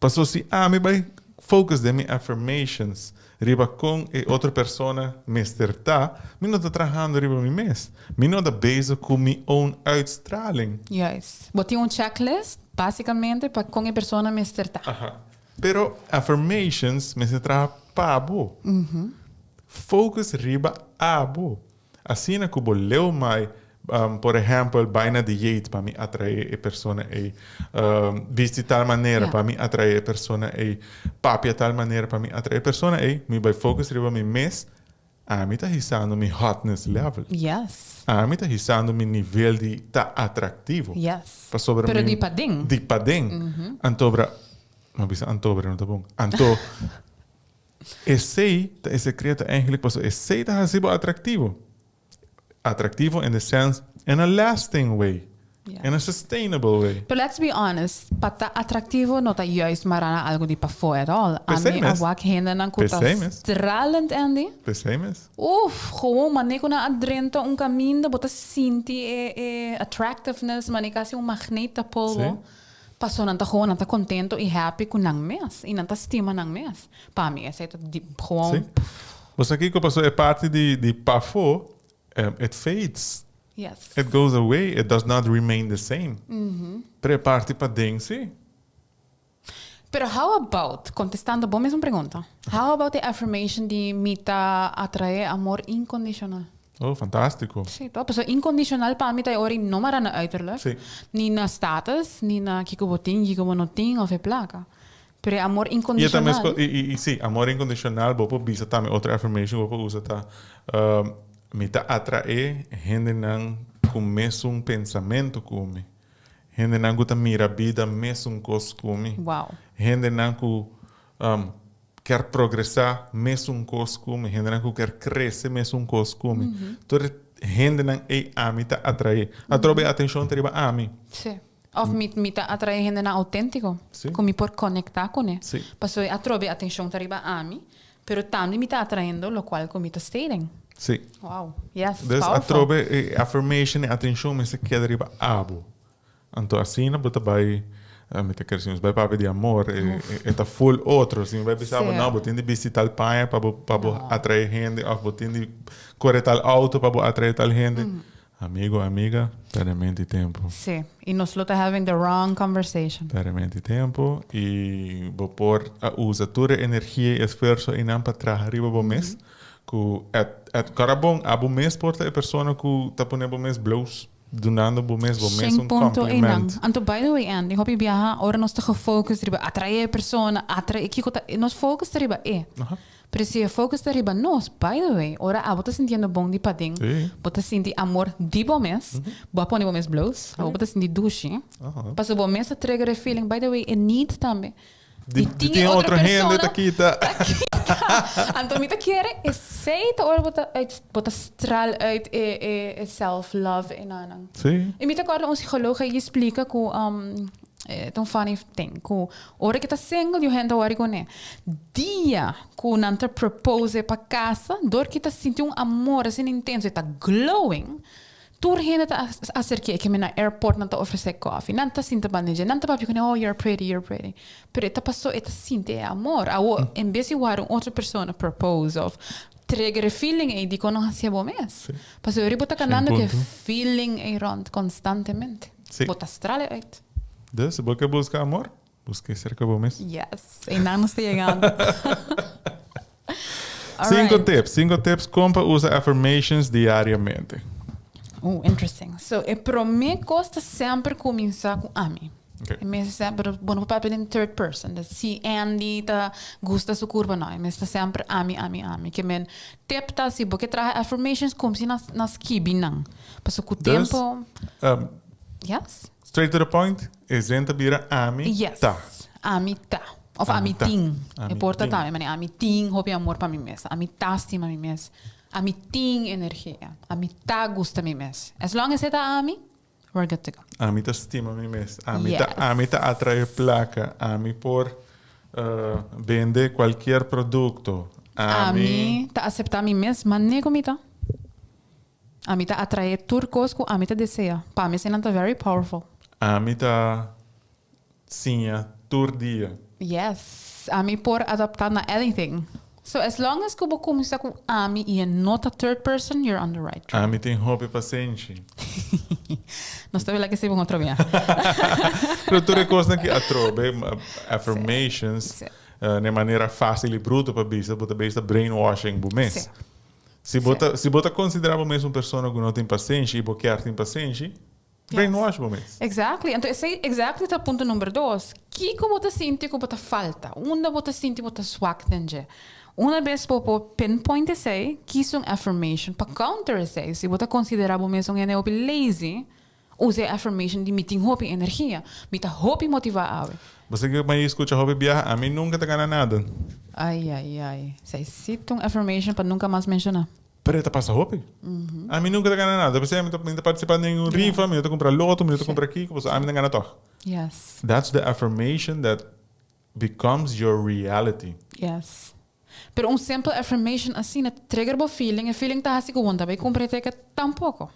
Speaker 1: Pasobra si ami bai focus den mi affirmations riba con e otro persona mester ta, mi no ta trahando riba mi mes. Mi no ta bezig cu mi own uitstraling.
Speaker 2: Juist. Bo tin un checklist, basicamente, pa con e persona mester ta.
Speaker 1: Aha. Pero affirmations mester traha pa bo. Focus riba abo. Asina ku bo leu mai, por ehèmpel, bai na dieet pa mi atraé e persona ei, bisti tal manera pa mi atraé e persona ei, papia tal manera pa mi atraé e persona ei, mi bai focus riba mi mes, ami ta hisando mi hotness level. Ami ta hisando mi nivel di ta atraktivo. Pasobra
Speaker 2: mi. Pero di paden.
Speaker 1: Di paden. Antobra, mi a bisa antobra, no ta bon. Anto. Esey ta e secreto eigenlijk pasobra esey ta haci bo atractivo. Atractivo in the sense in a lasting way, in a sustainable way.
Speaker 2: Pero let's be honest, pa ta atractivo no ta juist mara na algo di pafó at all.
Speaker 1: Pesey
Speaker 2: Ami a
Speaker 1: mes.
Speaker 2: wak hendenan cu ta
Speaker 1: Pesey mes.
Speaker 2: stralend, Andy.
Speaker 1: Pesey mes.
Speaker 2: Uf, gewoon mane cu nan a drenta un caminda bo ta sinti e e attractiveness, mane casi un magneet ta pol bo.
Speaker 1: Sí.
Speaker 2: Paso nan ta gewoon, nan ta contento y happy cu nan mes y nan ta stima nan mes. Pa mi esey ta di gewoon
Speaker 1: Sí. Bo sa kico paso e parti di di pafo it fades.
Speaker 2: Yes.
Speaker 1: It goes away, it does not remain the same. Pero e parti paden si.
Speaker 2: Pero how about, contestando bo mesun pregunta, how about e affirmation di mi ta atrae amor incondicional?
Speaker 1: Oh, fantástiko.
Speaker 2: Sí, toch? Pasobra incondicional pa mi ta e ora i no mara na uiterlijk,
Speaker 1: Sí.
Speaker 2: ni na status, ni na kiko bo tin, kiko bo no tin of e plaka. Pero e amor
Speaker 1: I e ta
Speaker 2: incondicional.
Speaker 1: mesco, i, i, i sí, amor incondicional, bo por bisa tambe otro affirmation bo por usa ta, mi ta atraé hendenan ku mesun pensamentu ku mi. Hendenan ku ta mira bida mesun kos ku mi.
Speaker 2: Wow.
Speaker 1: Hendenan ku Kier progresá mesun kos ku mi, hendenan ku kier krese mesun kos ku mi. Tur e hendenan ei ami ta atraé. Atrobe e atenshon ta riba ami.
Speaker 2: Sí. Òf mi mi ta atraé hendenan outéntiko.
Speaker 1: Sí.
Speaker 2: Ku mi por konektá kuné.
Speaker 1: Sí.
Speaker 2: Pasobra atrobe e atenshon ta riba ami, pero tambe mi ta atraendo lokual ku mi ta stating.
Speaker 1: Sí.
Speaker 2: Wow. Yes,
Speaker 1: Dus
Speaker 2: powerful.
Speaker 1: atrobe e affirmation, e atenshon mester keda riba abo. Anto asina bo ta bai, mi ta kere si nos bai papia di amor, e ta full otro. Si mi bai bisa bo, no, bo tin di bisti tal paña pa bo, pa bo atrae hende, of bo tin di kore tal auto pa bo atrae tal hende. Amigo, amiga, perde menti tempo.
Speaker 2: Sí, y nos lo ta having the wrong conversation.
Speaker 1: Perde menti tempo y bo por a usa tur e energia y esfuerso einan pa traha riba bo mes, cu at, at kora bon, abo mes por ta e persona cu ta pone bo mes bloos. Dunando bo mes bo mes
Speaker 2: Shen
Speaker 1: un
Speaker 2: punto einan.
Speaker 1: compliment.
Speaker 2: Anto by the way Andy, hopi biaha ora nos ta gefocus riba atrae e persona, atrae kiko ta, nos focus ta riba e.
Speaker 1: Aha.
Speaker 2: Pero si e focus ta riba nos, by the way, ora abo ta sintiendo bon di paden,
Speaker 1: Sí.
Speaker 2: bo ta sinti amor di bo mes, bo a pone bo mes bloos, abo bo ta sinti dushi,
Speaker 1: Aha.
Speaker 2: pasobra bo mes ta trigger e feeling, by the way, e need tambe.
Speaker 1: Di, di tin otro hende ta kita.
Speaker 2: Ta kita. Anto mi ta kere esey ta ora bo ta uit, bo ta straal uit e, e, e self love e nanan.
Speaker 1: Sí.
Speaker 2: Y mi ta acorda un psicoloog a splica cu um, eh, ta un funny thing, cu ora ke ta single yu hende ta worry cune. Dia cu nan ta propose pa casa, door ke ta sinti un amor asina intenso, e ta glowing, Tur hende ta aserk'é, e keme na airport nan ta ofresé kòfi, nan ta sinta banda dje, nan ta papia kuné, oh you're pretty, you're pretty. Pero e ta pasó e ta sinti e amor. Awor, en bes di wòrdu un otro persona propose òf trigger e feeling ei, dikon no hasié bo mes? Pasobra bo ta kanando ku e feeling ei rònt konstantemente. Bo ta stral e uit.
Speaker 1: Dus, si bo ke buska amor, busk'é serka bo mes.
Speaker 2: Yes, einan nos ta yegando.
Speaker 1: Cinco tips, cinco tips kon pa usa affirmations diariamente.
Speaker 2: Oh, interesting. So, e prome kos ta semper kuminsá ku ami.
Speaker 1: Okay.
Speaker 2: E mester semper, bo no por papia den third person. Dus si Andy ta gusta su kurpa, no. E mester semper ami, ami, ami. Ke men tip ta si bo ke traha affirmations, kumsi na, na skibi nan. Pasobra ku
Speaker 1: Dus,
Speaker 2: tempo...
Speaker 1: um,
Speaker 2: Yes?
Speaker 1: straight to the point, e zin ta bira ami
Speaker 2: Yes.
Speaker 1: ta.
Speaker 2: Ami ta. Of ami
Speaker 1: Ami ta.
Speaker 2: tin.
Speaker 1: Ami
Speaker 2: E por ta
Speaker 1: tin.
Speaker 2: tambe, mane ami tin hopi amor pa mi mes. Ami ta stima mi mes. Ami tin energia. Ami ta gusta mi mes. As long as e ta ami, we're good to go.
Speaker 1: Ami ta stima mi mes. Ami ta,
Speaker 2: Yes.
Speaker 1: ami ta atrae placa. Ami por eh, bende cualkier producto. Ami,
Speaker 2: Ami ta acepta mi mes mane cu mi ta. Ami ta atrae tur cos cu ami ta desea. Pa mi eseinan ta very powerful.
Speaker 1: Ami ta siña tur dia.
Speaker 2: Yes, ami por adapta na anything. So as long as ku bo kuminsá ku ami i e no ta third person, you're on the right track.
Speaker 1: Ami tin hopi pasenshi.
Speaker 2: Nos ta wila ke un otro bia.
Speaker 1: Pero tur e kosnan ki atrobe, affirmations, na e manera fásil i bruto pa bisa, bo ta bezig ta brainwashing bo mes. Si bo ta, si bo ta konsiderá bo mes un persona ku no tin pasenshi i bo kier tin pasenshi, brainwash bo mes.
Speaker 2: Exactly. Anto esei exactly ta punto number dos. Kiko bo ta sinti ku bo ta falta? Unda bo ta sinti bo ta swak den dje? Una bes bo por pinpoint esei, kis un affirmation pa counter esei. Si bo ta konsiderá bo mes un hende hopi lazy, usa e affirmation di mi tin hopi energia, mi ta hopi motivá awe.
Speaker 1: Bo sa kiko mi a skucha hopi biaha? Ami nunka ta gana nada.
Speaker 2: Ai, ai, ai. Esei si ta un affirmation pa nunka mas menshoná.
Speaker 1: Pero e ta pasa hopi. Ami nunka ta gana nada. P'esei ami mi ta partisipá den un rifa, mi no ta kumpra loto, mi no ta kumpra kiko, pasobra ami ta gana tòg.
Speaker 2: Yes.
Speaker 1: That's the affirmation that becomes your reality.
Speaker 2: Yes. Pero un simple affirmation asina ta trigger bo feeling, e feeling ta hasi ku bo no ta bai kumpra e ticket tampoko.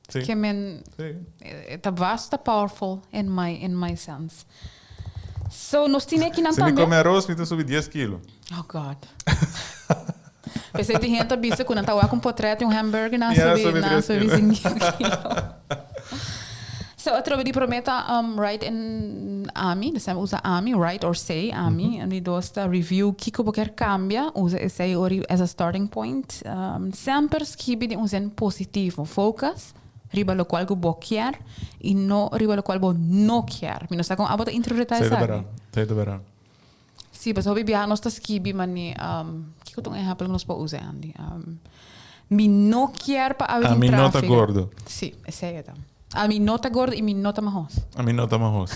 Speaker 1: Sí.
Speaker 2: Ke men
Speaker 1: Sí.
Speaker 2: e ta basta powerful in my in my sense. So nos tin ekinan
Speaker 1: Si mi
Speaker 2: tambe.
Speaker 1: come aros mi ta subi dies kilo.
Speaker 2: Oh God. P'esei tin hende ta bisa ku nan ta wak un potret di un hamburger nan a
Speaker 1: Ja,
Speaker 2: subi
Speaker 1: subi
Speaker 2: nan a
Speaker 1: tres
Speaker 2: subi
Speaker 1: kilo.
Speaker 2: sinku kilo. So atrobe di promé ta write in ami, dus nan usa ami, write or say ami. En di dos ta review kiko bo kier kambia, usa esei ori as a starting point. Semper skibi di un zin positivo, focus riba lokual ku bo kier i no riba lokual bo no kier. Mi no sa kon abo ta interpretá
Speaker 1: Sei ta
Speaker 2: esaki.
Speaker 1: bèrdat, sei ta bèrdat.
Speaker 2: Sí, pasobra hopi biaha nos ta skibi mane, kiko ta un ehèmpel ku nos por usa, Andy? Mi no kier pa awe tin
Speaker 1: Ami no ta
Speaker 2: tráfiko.
Speaker 1: gordo.
Speaker 2: Sí, esei e ta. Ami no ta gordo i mi no ta mahos.
Speaker 1: Ami no ta mahos.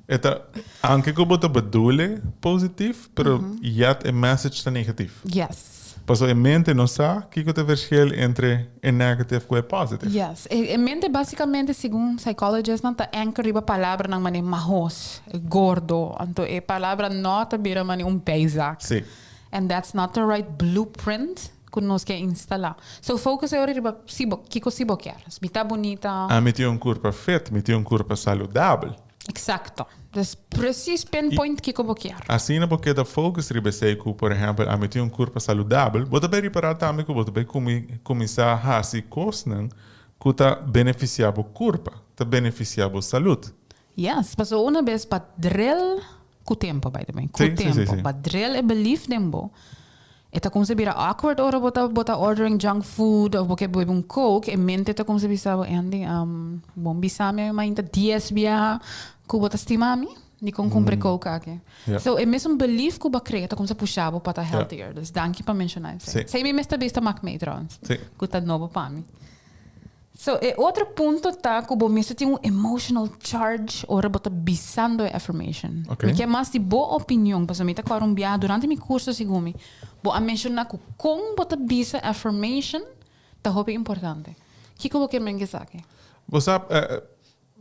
Speaker 1: E ta, aunke ku bo ta bedoel positief, pero yet e message ta negatief.
Speaker 2: Yes.
Speaker 1: Pasobra e mente no sa kiko ta e verschil entre e negative ku e positive.
Speaker 2: Yes. E mente basicamente segun psychologists-nan ta anchor riba palabranan manera mahos, gordo. Anto e palabra no ta bira manera un bijzaak.
Speaker 1: Sí.
Speaker 2: And that's not the right blueprint ku nos ke instalá. So focus e ora riba si bo, kiko si bo kier. Mi ta bunita.
Speaker 1: Ami tin un kurpa fit, mi tin un kurpa saludabel.
Speaker 2: Exacto. Dus precies pinpoint kiko bo kier.
Speaker 1: Asina bo keda focus riba esei ku, por ehempel, ami tin un kurpa saludabel, bo ta bay ripará tambe ku bo ta bay kuminsá hasi kosnan ku ta benefisiá bo kurpa, ta benefisiá bo salud.
Speaker 2: Yes, pasobra una bes pa drill ku tempo, by the way, ku tempo, pa drill e belief den bo, E ta kumsa bira awkward ora bo ta bo ta ordering junk food of bo ke bebe un coke, e mente ta kumsa bisa bo, Andy, bon bisa mi mainta dies biaha ku bo ta stima mi, dikon kumpra e coke aki? So e mesun belief ku bo a krea ta kumsa pusha bo pa ta healthier. Dus danki pa menshoná esei. Esei mi mes ta bisa mak mee trouwens, ku ta nobo pa mi. So e otro punto ta ku bo mester tin un emotional charge ora bo ta bisando e affirmation.
Speaker 1: Okay.
Speaker 2: Mi ke mas di bo opinion, pasobra mi ta kòrda un biaha durante mi kurso segun mi, bo a menshoná ku kon bo ta bisa affirmation ta hopi importante. Kiko bo kier men ku esaki?
Speaker 1: Bo sa,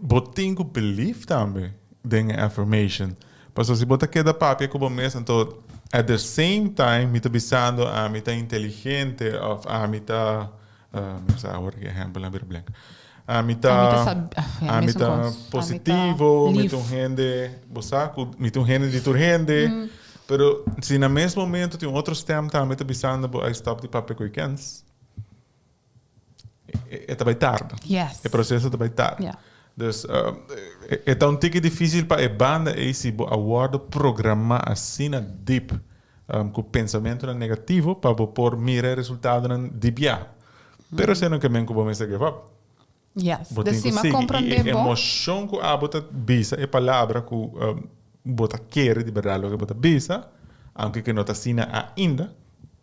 Speaker 1: Bo tin ku belief tambe den e affirmation. Pasobra si bo ta keda papia ku bo mes, anto at the same time mi ta bisando ami ta inteligente of ami ta, mi no sa awor ki ehempel a bira blank. Ami ta, ami ta positivo, mi ta un hende, bo sa ku mi ta un hende di tur hende. Pero si na mes momento tin un otro stem tambe ta bisando bo ay stop di papia ku e kens. E ta bai tarda.
Speaker 2: Yes.
Speaker 1: E proceso ta bai tarda.
Speaker 2: Yeah.
Speaker 1: Dus e ta un tiki dificil pa e banda ei si bo a wordo programa asina diep cu pensamentonan negativo pa bo por mira e resultadonan di bia. Pero esei no ke men cu bo mester give up.
Speaker 2: Yes.
Speaker 1: Bo tin
Speaker 2: Dus
Speaker 1: cu
Speaker 2: si m'a
Speaker 1: sigui. I
Speaker 2: comprende
Speaker 1: e
Speaker 2: bo.
Speaker 1: emocion cu abo ta bisa e palabra cu bo ta kere di berdad loke bo ta bisa, aunke ke no ta asina ainda,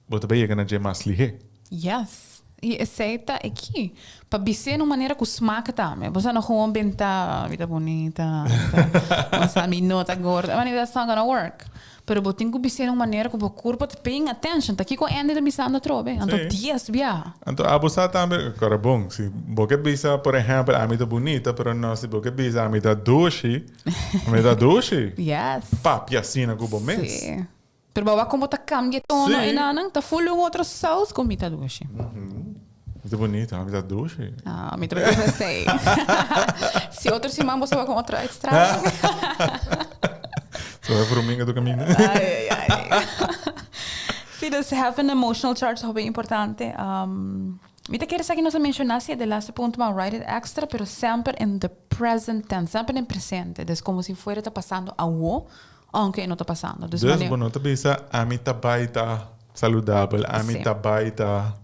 Speaker 1: bo ta bay yega na dje mas lihe.
Speaker 2: Yes. I esei ta e ki. Pa bis'é na un manera ku smak tambe. Bo sa no gewoon benta, mi ta bunita, mi ta, bo sa mi no ta gordo. I mean, that's not gonna work. Pero bo tin ku bis'é na un manera ku bo kurpa ta paying attention. Ta kiko Andy ta bisando atrobe? Anto dies biaha.
Speaker 1: Anto abo sa tambe, kora bon, si bo ke bisa, por ehèmpel, ami ta bunita, pero no si bo ke bisa ami ta dushi, ami ta dushi.
Speaker 2: Yes.
Speaker 1: Papia asina ku bo mes.
Speaker 2: Sí. Pero bo wak kon bo ta kambia e tono enanan, ta ful un otro saus ku mi ta dushi.
Speaker 1: Mi ta bunita, mi ta dushi.
Speaker 2: Ah, mi ta bisa esei. Si otro siman bo sa wak un otro uitstraling.
Speaker 1: So e vruminga tu caminda.
Speaker 2: Ai, ai, ai. Sí, dus have an emotional charge hopi importante. Um, mi ta kere sa ki nos a menciona si e de laatste punto, maar write it extra, pero semper in the present tense, semper in presente. Dus como si fuera ta pasando awo, aunque e no ta pasando.
Speaker 1: Dus, dus bo no ta bisa, ami ta bai ta saludabel, ami ta bai ta...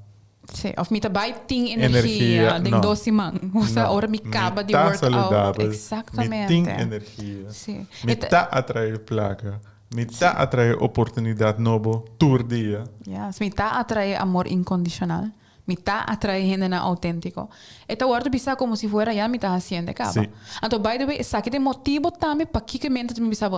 Speaker 2: Sí, of mi ta bai tin energia den dos siman. Osea, ora mi kaba di work out.
Speaker 1: Mi ta saludabel.
Speaker 2: Exactamente.
Speaker 1: Mi tin energia.
Speaker 2: Sí.
Speaker 1: Mi ta atrae plaka. Mi ta atrae oportunidad nobo tur dia.
Speaker 2: Yes, mi ta atrae amor incondicional. Mi ta atrae hendenan autentico. E ta wordo bisa como si fuera ya mi ta haciendo e kaba.
Speaker 1: Sí.
Speaker 2: Anto, by the way, esaki ta e motibo tambe pakiko e mente ta mi bisa bo,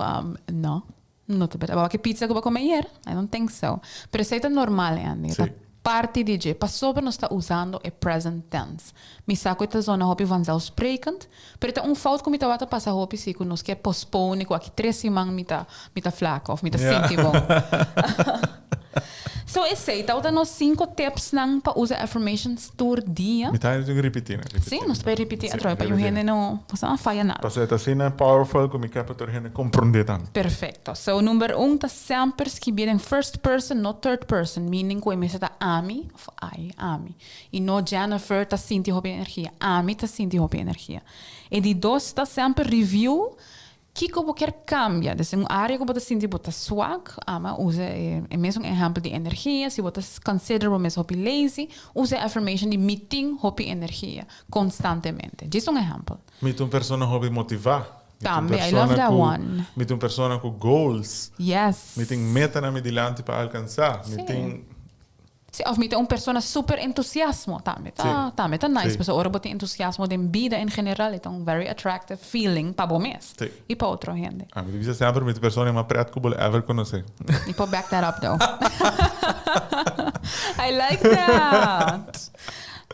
Speaker 2: no. No ta berdad. Bo wak e pizza ku bo a kome ayer? I don't think so. Pero esei ta normal, Andy. Ta parti di dje. Pasobra nos ta usando e present tense. Mi sa ku e ta zona hopi vanzelfsprekend, pero e ta un fout ku mi tabata pasa hopi si ku nos ke postpone ku aki tres siman mi ta mi ta flako of mi ta sinti bon. So esei tabata nos sinku tipsnan pa usa affirmations tur dia.
Speaker 1: Mi ta tin ku ripití nan.
Speaker 2: Sí, nos ta bai ripití atrobe pa yu hende no no faya nada.
Speaker 1: Pasobra e ta asina powerful ku mi ke pa tur hende komprondé tambe.
Speaker 2: Perfecto. So number un ta semper skibié den first person, no third person, meaning ku e mester ta ami of ai, ami. I no Jennifer ta sinti hopi energia, ami ta sinti hopi energia. E di dos ta semper review Kiko bo kier kambia? Des un área ku bo ta sinti bo ta swak, ama usa e e mesun ehèmpel di energia, si bo ta consider bo mes hopi lazy, usa e affirmation di mi tin hopi energia konstantemente. Djis un ehèmpel.
Speaker 1: Mi ta un persona hopi motivá. Mi ta un
Speaker 2: Tambe, I love
Speaker 1: persona
Speaker 2: that
Speaker 1: ku
Speaker 2: one.
Speaker 1: mi ta un persona ku goals.
Speaker 2: Yes.
Speaker 1: Mi tin metanan mi dilanti pa alkansá. Mi
Speaker 2: Sí.
Speaker 1: tin.
Speaker 2: Sí, of mi ta un persona super entusiasmo tambe ta, tambe ta nice. Pasobra ora bo tin entusiasmo den bida en general e ta un very attractive feeling pa bo mes y pa otro hende.
Speaker 1: Ami ta bisa semper mi ta persona e mas pret cu bo lo ever conoce.
Speaker 2: Mi por back that up though. I like that!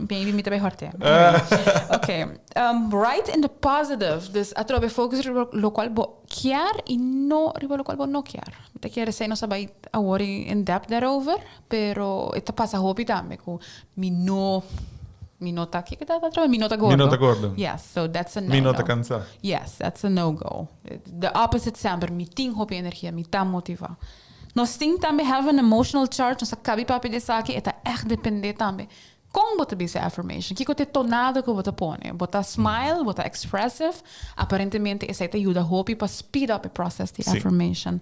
Speaker 2: Maybe mi ta bay horte. Ok, write in the positive. Dus atrobe focus riba locual bo kier y no riba locual bo no kier. Mi ta kere esei nos a bai awor in depth daarover, pero e ta pasa hopi tambe ku mi no, mi no ta, kiko ta atrobe? Mi no ta gordo.
Speaker 1: Mi no ta gordo.
Speaker 2: Yes, so that's a no
Speaker 1: Mi no ta kansa.
Speaker 2: Yes, that's a no go. The opposite semper, mi tin hopi energia, mi ta motiva. Nos tin tambe have an emotional charge, nos a kabi papia di esaki, e ta ègt depende tambe Kon bo ta bisa e affirmation? Kiko ta e tonada ku bo ta pone? Bo ta smile? Bo ta expressive? Aparentemente esei ta yuda hopi pa speed up e process di affirmation.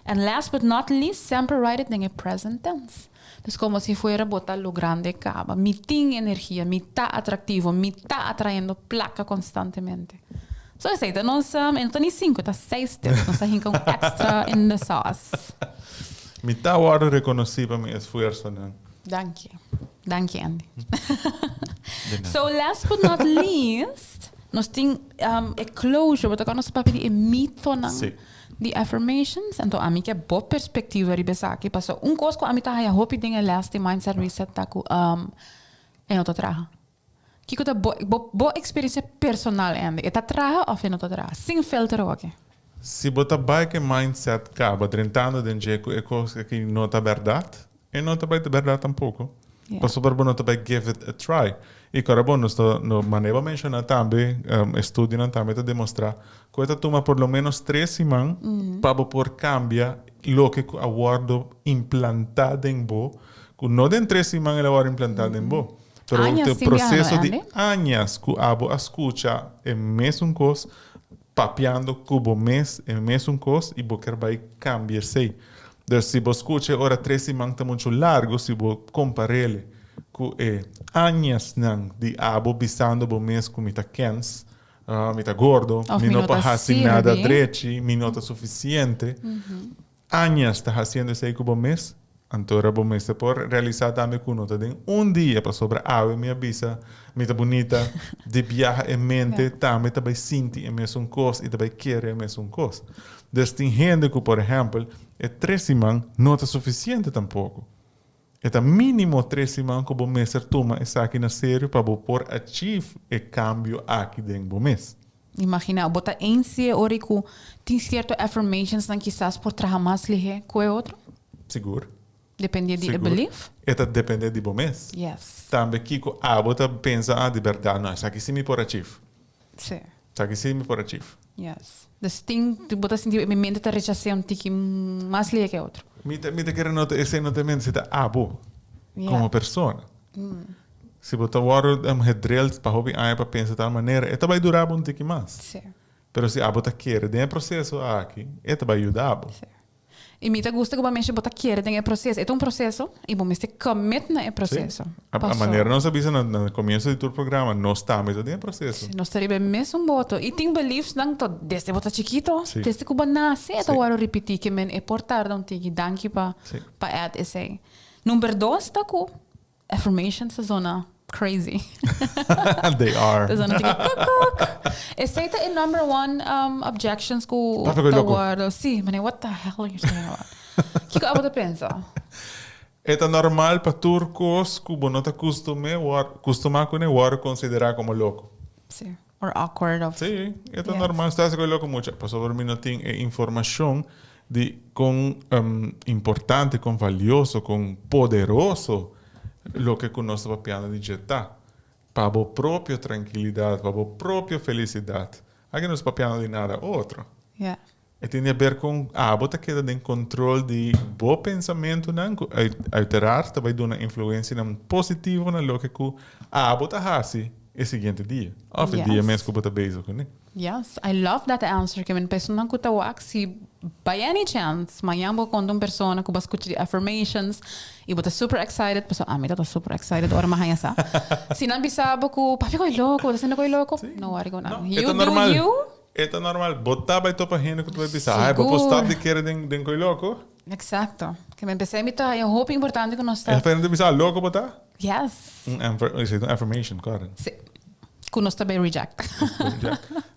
Speaker 2: And last but not least, semper write it den e present tense. Dus komo si fuera bo ta logrando e kaba. Mi tin energia, mi ta atractivo, mi ta atrayendo plaka constantemente. So esei ta nos, e no ta ni sinku, e ta seis tips. Nos a hinka un extra in the sauce.
Speaker 1: Mi ta wòrdu rekonosí pa mi esfuersonan.
Speaker 2: Danki. Danki Andy. So last but not least, nos tin um, e closure, bo ta nos papia di e mitonan
Speaker 1: Sí.
Speaker 2: di affirmations. Anto ami ke bo perspectiva riba esaki. Paso un kos ku ami ta haya hopi den e les di mindset reset ta ku um, e no ta traha. Kiko ta bo, bo, bo experiencia personal Andy? E ta traha of e no ta traha? Sin filter awaki.
Speaker 1: Si bo ta bai ku e mindset kaba drentando den dje ku e kos aki no ta bèrdat, e no ta bai ta bèrdat tampoko. Pasobra bo no ta bai give it a try. I kòrda bon, nos ta, no, manera bo a menshoná tambe, estudionan tambe ta demostrá ku e ta tuma por lo ménos tres siman pa bo por kambia loke ku a wòrdu implantá den bo, ku no den tres siman el a wòrdu implantá den bo. Pero
Speaker 2: Añas
Speaker 1: e
Speaker 2: tin biaha, no,
Speaker 1: proseso di
Speaker 2: Andy?
Speaker 1: añas ku abo a skucha e mesun kos, papiando ku bo mes e mesun kos i bo ker bai kambia esei. Dus si bo skucha e ora tres siman ta muchu largu si bo kompar'el ku e añasnan di abo bisando bo mes ku mi ta kens, mi ta gordo,
Speaker 2: Of
Speaker 1: mi
Speaker 2: mi
Speaker 1: no
Speaker 2: no
Speaker 1: por
Speaker 2: ta
Speaker 1: hasi nada
Speaker 2: sirbi.
Speaker 1: drechi, mi no ta sufisiente. Añas ta hasiendo esei ku bo mes, anto ora bo mester por realisá tambe ku no ta den un dia, pasobra awe mi a bisa mi ta bunita, di biaha e mente tambe ta bai sinti e mesun kos i ta bai kere e mesun kos. Dus tin hende ku por ehèmpel e tres siman no ta sufisiente tampoko. E ta mínimo tres siman ku bo mester tuma esaki na serio pa bo por achieve e kambio aki den bo mes.
Speaker 2: Imagina, bo ta eens si e ora ku tin sierto affirmationsnan kisas por traha mas lihé ku e otro?
Speaker 1: Sigur.
Speaker 2: Dependé di e
Speaker 1: Sigur.
Speaker 2: belief?
Speaker 1: E ta dependé di bo mes.
Speaker 2: Yes.
Speaker 1: Tambe kiko abo ta pensa, ah, di bèrdat, no, esaki sí mi por achieve.
Speaker 2: Sí.
Speaker 1: Esaki sí mi por achieve.
Speaker 2: Yes. Dus tin, bo ta sinti mi mente ta rechas'é un tiki mas lihe ke otro.
Speaker 1: Mi ta, mi ta kere no ta esei no ta e mente, si ta abo komo persona. Si bo ta wòrdu gedrild pa hopi aña pa pensa tal manera, e ta bai dura bo un tiki mas.
Speaker 2: Sí.
Speaker 1: Pero si abo ta kere den e proseso aki, e ta bai yuda bo.
Speaker 2: Sí. I mi ta gusta ku bo mester bo ta kere den e proseso. E ta un proseso i bo mester commit na e proseso.
Speaker 1: Sí. A manera nos a bisa na na komienso di tur programa, nos tambe ta den e proseso.
Speaker 2: Sí, nos ta riba e mesun boto. I tin beliefsnan ta desde bo ta chikito,
Speaker 1: Sí.
Speaker 2: desde ku bo nase e ta
Speaker 1: Sí.
Speaker 2: wòrdu ripití. Ke men e por tarda un tiki. Danki pa
Speaker 1: Sí.
Speaker 2: pa add esei. Number dos ta ku Affirmations ta zona crazy.
Speaker 1: They are.
Speaker 2: Ta zona tiki kukuk. Esei ta e number one objections ku
Speaker 1: Papia ku
Speaker 2: ta
Speaker 1: loko.
Speaker 2: wordo. Si, mane what the hell are you talking about? Kiko abo ta pensa?
Speaker 1: E ta normal pa tur kos ku bo no ta kustume wor kustumá kuné wòrdu konsiderá komo loko.
Speaker 2: Si, or awkward of.
Speaker 1: Si, e ta
Speaker 2: Yes.
Speaker 1: normal. Sta hasi ku e loko mucha pasobra mi no tin e informashon Di kon importante, kon valioso, kon poderoso loke ku nos ta papiando di dje ta pa bo propio trankilidat, pa bo propio felisidat. Aki no ta papiando di nada otro. E tin di aber kon abo ta keda den kontrol di bo pensamentunan ku uiteraard ta bai duna influensianan positivo na loke ku abo ta hasi e siguiente dia òf e dia mes ku bo ta bezig kuné.
Speaker 2: Yes, I love that answer Kevin. Personanan ku ta wak si by any chance mañan bo konta un persona ku bo a skucha di affirmations i bo ta super excited, pasobra ami ta super excited ora mi haña sa. Si nan bisa bo ku papia koe loko, bo ta sinti koe loko, no worry ku nan.
Speaker 1: No, e
Speaker 2: You
Speaker 1: ta
Speaker 2: do
Speaker 1: normal.
Speaker 2: you.
Speaker 1: E ta normal. Bo ta bai topa hende ku ta bai bisa, ai, bo por
Speaker 2: Sigur.
Speaker 1: stop di kere den den koe loko.
Speaker 2: Exacto. Kevin, p'esei mi ta haña hopi importante ku nos
Speaker 1: E
Speaker 2: ta.
Speaker 1: hende ta bisa, loko bo ta?
Speaker 2: Yes.
Speaker 1: Un esei ta un affirmation, kòrda.
Speaker 2: Si. Ku nos ta bay reject.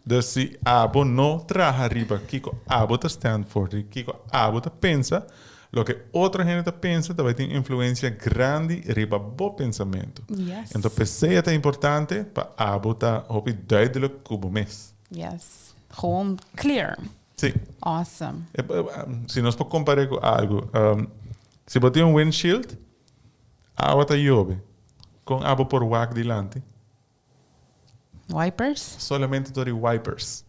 Speaker 1: Dus si abo no traha riba kiko abo ta stand for, di kiko abo ta pensa, loke otro hende ta pensa ta bay tin influencia grandi riba bo pensamentu.
Speaker 2: Yes.
Speaker 1: Enton p'esei e ta importante pa abo ta hopi duidelijk ku bo mes.
Speaker 2: Yes. Gewoon clear.
Speaker 1: Si.
Speaker 2: Awesome.
Speaker 1: Si nos por kompar'é ku algu, si bo tin un windshield, Awa ta yobe. Kon abo por wak dilanti?
Speaker 2: Wipers.
Speaker 1: Solamente dor di wipers.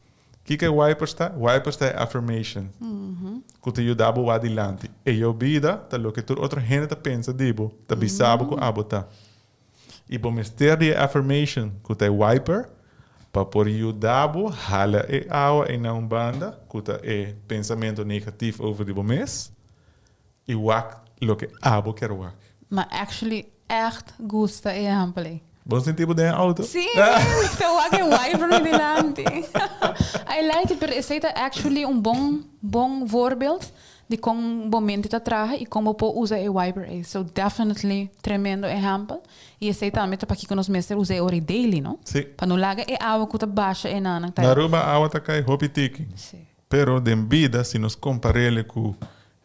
Speaker 1: Kiko e wipers ta? Wipers ta e affirmation ku ta yuda bo wak dilanti. E yobida ta loke tur otro hende ta pensa di bo, ta bisa bo ku abo ta. I bo mester di e affirmation ku ta e wiper pa por yuda bo hala e awa ei na un banda ku ta e pensamentu negatief over di bo mes. I wak loke abo kier wak.
Speaker 2: Ma actually echt gusta e ehempel ei.
Speaker 1: Bon sinti bo den e auto?
Speaker 2: Sí, ta wak e wiper mi dilanti. I like it, pero esei ta actually un bon bon voorbeeld di kon bo mente ta traha i kon bo por usa e wiper ei. So definitely tremendo ehempel. I esei tambe ta pakiko nos mester usa e ora ei daily, no?
Speaker 1: Sí.
Speaker 2: Pa no laga e awa ku ta basha enanan ta.
Speaker 1: Na Aruba awa ta kai hopi tiki.
Speaker 2: Sí.
Speaker 1: Pero den bida si nos kompar'el ku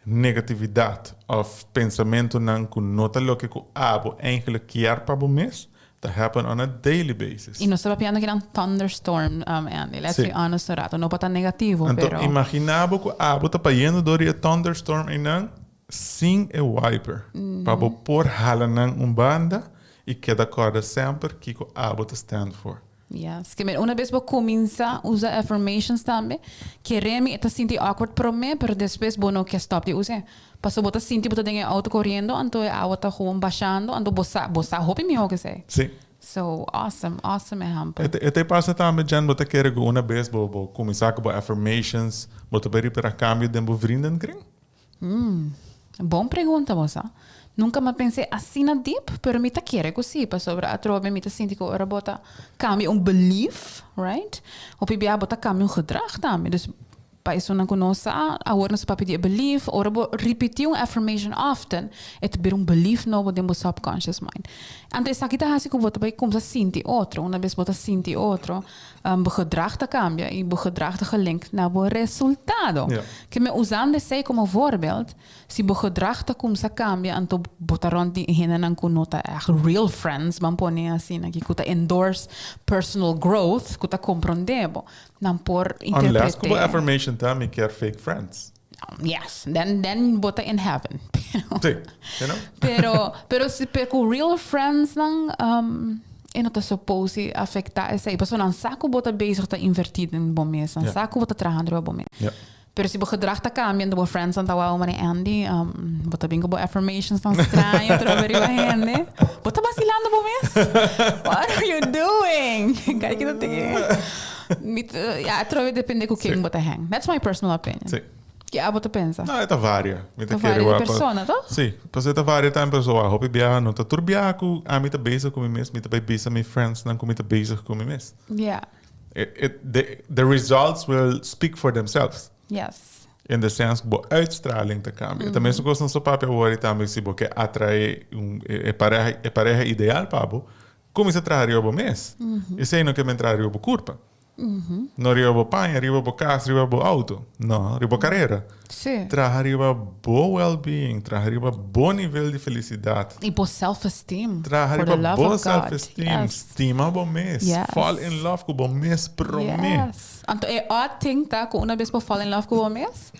Speaker 1: Negatividat of pensamentunan ku no ta loke ku abo eigenlijk kier pa bo mes, ta happen on a daily basis.
Speaker 2: I nos ta papiando kinan thunderstorm, Andy. Let's
Speaker 1: Sí.
Speaker 2: be honest un rato. No pa ta negativo,
Speaker 1: Anto
Speaker 2: pero.
Speaker 1: imagina bo ku abo ta payendo dor di e thunderstorm einan sin e wiper. Pa bo por hala nan un banda i keda kòrda semper kiko abo ta stand for.
Speaker 2: Yes, ke men una bes bo kuminsá usa affirmations tambe, kere mi e ta sinti awkward promé, pero despues bo no ke stòp di us'é. Pasobra bo ta sinti bo ta den e outo koriendo, anto e awa ta gewoon bashando, anto bo sa, bo sa hopi mihó ke esei.
Speaker 1: Sí.
Speaker 2: So, awesome, awesome ehèmpel.
Speaker 1: E ta pasa tambe, Jen, bo ta kere ku una bes bo bo kuminsá ku bo affirmations, bo ta bai ripara kambio den bo vriendenkring?
Speaker 2: Bon pregunta bo sa. Nunca m'a pens'é asina diep, pero mi ta kere cu si, pasobra atrobe mi ta sinti cu ora bo ta cambia un belief, right? Hopi bia bo ta cambia un gedrag tambe. Dus pa esunnan cu no sa, awor nos ta papia di e belief, ora bo ripiti un affirmation often, e ta bira un belief nobo den bo subconscious mind. Anto esaki ta haci cu bo ta bay cuminsa sinti otro. Una bes bo ta sinti otro, Bo gedrag ta kambia i bo gedrag ta gelink na bo resultado. Ke men usando esei komo voorbeeld, si bo gedrag ta kumsa kambia anto bo ta rònt di hendenan ku no ta ègt real friends, ban pone asina aki, ku ta endorse personal growth, ku ta komprondé bo, nan por
Speaker 1: Unless ku bo
Speaker 2: interpreté.
Speaker 1: affirmation ta mi kier fake friends.
Speaker 2: Yes, then then bo ta in heaven.
Speaker 1: Sí, you know?
Speaker 2: Pero, pero si pero ku real friends nan. E no ta supposed di afecta esey. Pasobra nan sa cu bo ta bezig ta inverti den bo mes. Nan sa cu bo ta trahando riba bo mes. Pero si bo gedrag ta cambia, enton bo friends nan ta wou mane Andy, bo ta bin cu bo affirmations tan straño trobe riba hende. Bo ta vacilando bo mes? What are you doing? Kijk ki ta tiki. Mi ta, ya, trobe depende cu ken bo ta hang. That's my personal opinion. Ki abo ta pensa?
Speaker 1: No, e ta varia.
Speaker 2: Mi ta kere wak. Ta varia di persona, toch?
Speaker 1: Si, pasobra e ta varia tambe pasobra wak hopi biaha no ta tur biaha ku ami ta bezig ku mi mes, mi ta bai bisa mi friendsnan ku mi ta bezig ku mi mes.
Speaker 2: Ja.
Speaker 1: The results will speak for themselves.
Speaker 2: Yes.
Speaker 1: In the sense ku bo uitstraling ta kambia. E ta mesun kos nos ta papia awor i tambe si bo ke atrae un e pareha e pareha ideal pa bo, kuminsa traha riba bo mes. Esei no ke men traha riba bo kurpa. No riba bo paña, riba bo cas, riba bo auto. No, riba bo carera.
Speaker 2: Sí.
Speaker 1: Traha riba bo well-being, traha riba bo nivel di felicidad.
Speaker 2: Y bo self-esteem.
Speaker 1: Traha
Speaker 2: For the
Speaker 1: riba
Speaker 2: love
Speaker 1: bo
Speaker 2: of God.
Speaker 1: self-esteem.
Speaker 2: Yes.
Speaker 1: Stima bo mes.
Speaker 2: Yes.
Speaker 1: Fall in love cu bo mes prome.
Speaker 2: Yes. Anto e odd thing ta cu una bes bo fall in love cu bo mes,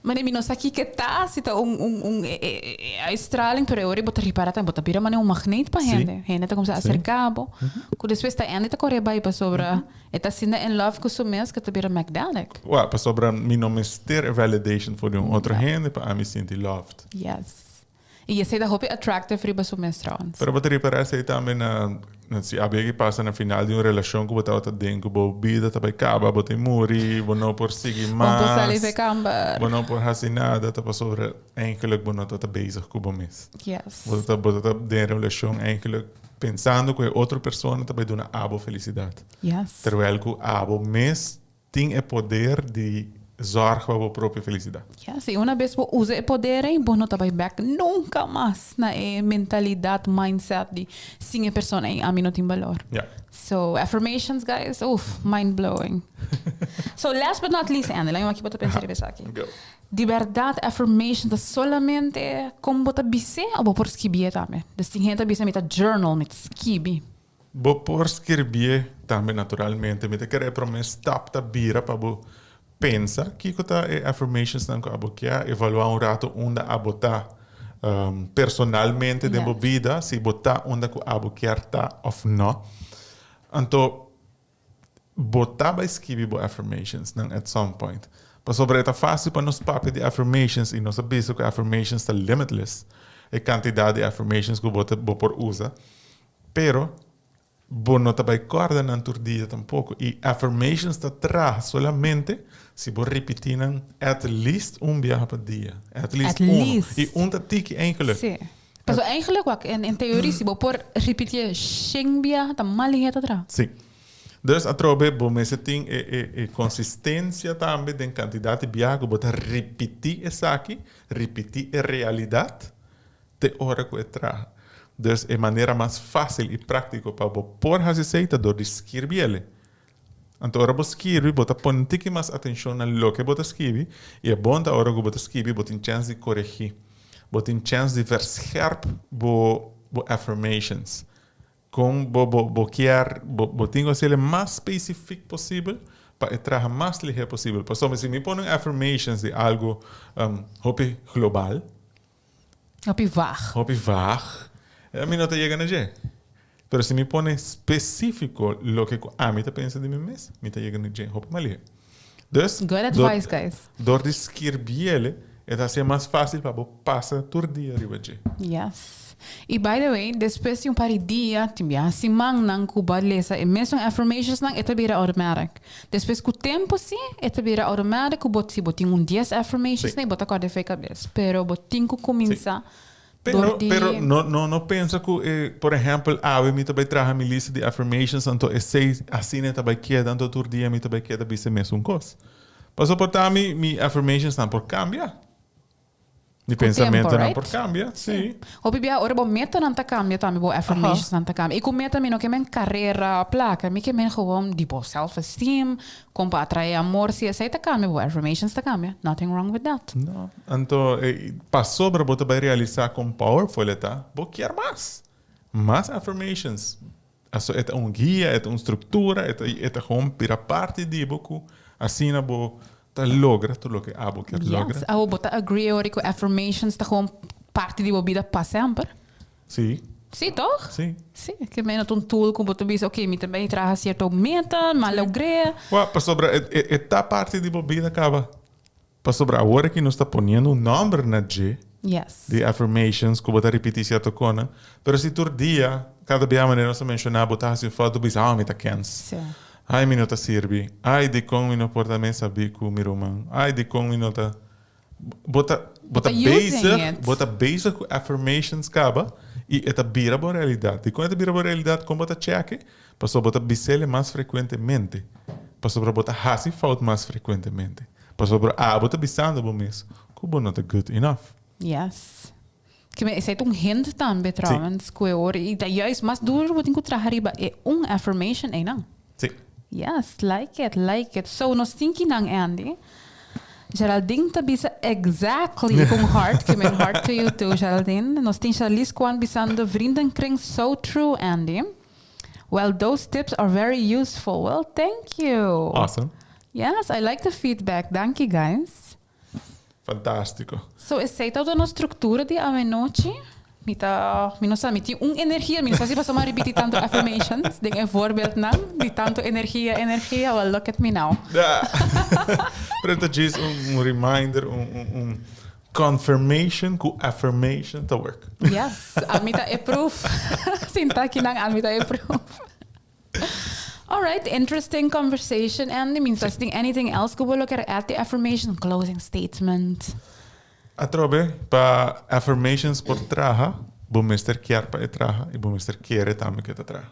Speaker 2: Mane mi no sa kiko e ta, si ta un un un e e e uitstraling, pero e ora bo ta ripara tambe bo ta bira mane un magneet pa hende. Hende ta kumsa aserká bo, ku despues ta Andy ta kore bai pasobra e ta asina in love ku su mes ku e ta bira magnetic.
Speaker 1: Wèl, pasobra mi no mester e validation for di un otro hende pa ami sinti loved.
Speaker 2: Yes. I esei ta hopi attractive riba su mes trouwens.
Speaker 1: Pero bo ta ripara esei tambe na na si abia ki pasa na final di un relashon ku bo tabata den ku bo bida ta bai kaba, bo ta muri, bo no por sigui
Speaker 2: Bo no por sali
Speaker 1: mas,
Speaker 2: fe kamber.
Speaker 1: bo no por hasi nada, ta pasobra eigenlijk bo no tabata bezig ku bo mes.
Speaker 2: Yes.
Speaker 1: Bo ta bo ta den relashon eigenlijk pensando ku e otro persona ta bai duna abo felisidat.
Speaker 2: Yes.
Speaker 1: Terwijl ku abo mes Tin e poder di zorg pa bo propio felisidat.
Speaker 2: Yes, i una bes bo usa e poder ei, bo no ta bai bek nunka mas na e mentalidat, mindset di sin e persona ei ami no tin balor.
Speaker 1: Ja.
Speaker 2: So, affirmations guys, uf, mind blowing. So, last but not least, Andy, laat me wak bo ta pensa riba esaki.
Speaker 1: Go.
Speaker 2: Di bèrdat affirmation ta solamente kon bo ta bis'é o bo por skibié tambe? Dus tin hende ta bisa mi ta journal, mi ta skibi.
Speaker 1: Bo por skirbié tambe naturalmente. Mi ta kere e promé stap ta bira pa bo pensa kiko ta e affirmationsnan ku abo kia, evaluá un rato unda abo ta personalmente den bo bida, si bo ta unda ku abo kier ta òf nò. Anto bo ta bai skibi bo affirmationsnan at some point. Pasobra e ta fásil pa nos papia di affirmations i nos a bisa ku affirmations ta limitless, e kantidat di affirmations ku bo ta bo por usa. Pero, bo no ta bai kòrda nan tur dia tampoko. I affirmations ta traha solamente si bo ripití nan at least un biaha pa dia. At least
Speaker 2: At
Speaker 1: uno.
Speaker 2: least.
Speaker 1: I un ta tiki eigenlijk.
Speaker 2: Sí. Pasobra eigenlijk wak, en en teorie si bo por ripitié shen biaha ta mal hei ta traha.
Speaker 1: Sí. Dus atrobe bo mester tin e e e consistencia tambe den cantidad di biaha ku bo ta ripití esaki, ripití e realidat. Te ora ku e traha. Dus e manera mas fásil i práktiko pa bo por hasi esei ta dor di skirbi el'e. Anto ora bo skirbi, bo ta pone un tiki mas atenshon na loke bo ta skibi, i e bon ta ora ku bo ta skibi bo tin chèns di koregí. Bo tin chèns di verscherp bo bo affirmations. Kon bo bo bo kier bo bo tin ku hasi el'e mas spesifik posibel pa e traha mas lihé posibel. Pasobra si mi pone un affirmations di algu hopi global,
Speaker 2: Hopi vaag.
Speaker 1: Hopi vaag. Mi no ta yega na dje. Pero si mi pone spesífiko loke ku ami ta pensa di mi mes, mi ta yega na dje hopi mas lihé. Dus,
Speaker 2: Good advice, guys.
Speaker 1: dor di skirbiele, e ta hasié mas fásil pa bo pasa tur dia riba dje.
Speaker 2: Yes. I by the way, despues di un par di dia, tin biaha simannan ku bo a lesa e mesun affirmationsnan, e ta bira automatic. Despues ku tempu si, e ta bira automatic ku bo si bo tin un dies affirmations nei bo ta kòrda efei kabes. Pero bo tin ku kuminsá
Speaker 1: Pero
Speaker 2: dor di.
Speaker 1: pero no no no pensa ku e por ehèmpel awe mi ta bai traha mi lista di affirmations anto esei asina e ta bai keda anto tur dia mi ta bai keda bisa e mesun kos. Pasobra por ta mi mi affirmationsnan por kambia. Di
Speaker 2: Ku tempo,
Speaker 1: pensamentonan
Speaker 2: right?
Speaker 1: por cambia, sí.
Speaker 2: Hopi bia ora bo metanan ta cambia tambe bo affirmationsnan ta cambia. I ku meta mi no ke men carera, placa, mi ke men gewoon di bo self esteem, kon pa atrae amor, si esei ta cambia bo affirmations ta cambia. Nothing wrong with that.
Speaker 1: No. Anto pasobra bo ta bai realisa kon powerful e ta, bo kier mas. Mas affirmations. Aso e ta un guia, e ta un struktura, e ta e ta gewoon bira parti di bo ku asina bo ta logra tur loke abo kier logra.
Speaker 2: Yes, abo bo ta agree ori ku affirmations ta gewoon parti di bo bida pa semper?
Speaker 1: Sí.
Speaker 2: Sí, toch?
Speaker 1: Sí.
Speaker 2: Sí, ke men ta un tool ku bo ta bisa, oké, mi ta bai traha sierto meta, m'a logr'é.
Speaker 1: Wak, pasobra e, e, e ta parti di bo bida kaba. Pasobra awor aki nos ta poniendo un nòmber na dje. Di affirmations ku bo ta ripití sierto konan. Pero si tur dia, kada bia manera nos ta menshoná, bo ta hasi un fout, bo bisa, ah, mi ta kens. Ai, mi no ta sirbi. Ai, dikon mi no por ta mes sabí ku mi ruman. Ai, dikon mi no ta. Bo ta, bo ta bezig, bo ta bezig ku affirmations kaba i e ta bira bo realidat. Dikon e ta bira bo realidat? Kon bo ta chèk'e? Pasobra bo ta bis'el mas frekuentemente. Pasobra bo ta hasi fout mas frekuentemente. Pasobra abo ta bisando bo mes ku bo no ta good enough.
Speaker 2: Yes. Ke men esei ta un hint tambe trouwens ku e ora i ta juist mas duro bo tin ku traha riba e un affirmation einan.
Speaker 1: Si.
Speaker 2: Yes, like it, like it. So nos tin kinan Andy. Geraldine ta bisa exactly ku un heart, ke men heart to you too Geraldine. Nos tin Charlize Kwan bisando vriendenkring so true Andy. Well those tips are very useful. Well thank you.
Speaker 1: Awesome.
Speaker 2: Yes, I like the feedback. Danki guys.
Speaker 1: Fantástiko.
Speaker 2: So esei tabata nos struktura di awenochi. Mi ta, mi no sa, mi tin un energia, mi no sa si pasobra mi a ripiti tantu affirmations den e voorbeeldnan di tantu energia, energia, well look at me now.
Speaker 1: Pero ta djis un reminder, un, un, un confirmation ku affirmation ta work.
Speaker 2: Yes, ami ta e proof. Sinta akinan, ami ta e proof. Alright, interesting conversation, Andy. Mi no sa si tin anything else ku bo lo ker add di affirmation, closing statement.
Speaker 1: Atrobe, pa affirmations por traha, bo mester kier pa e traha i bo mester kere tambe ku e ta traha.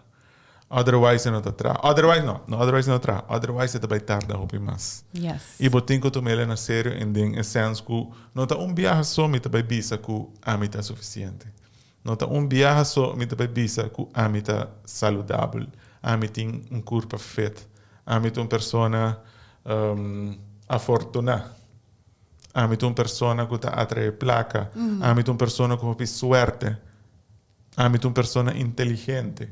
Speaker 1: Otherwise e no ta traha. Otherwise no, no otherwise e no traha. Otherwise e ta bai tarda hopi mas.
Speaker 2: Yes.
Speaker 1: I bo tin ku tuma el na serio en den e sens ku no ta un biaha so mi ta bai bisa ku ami ta sufisiente. No ta un biaha so mi ta bai bisa ku ami ta saludabel, ami tin un kurpa fit, ami ta un persona afortuná, ami ta un persona ku ta atraé plaka, ami ta un persona ku hopi suerte, ami ta un persona inteligente.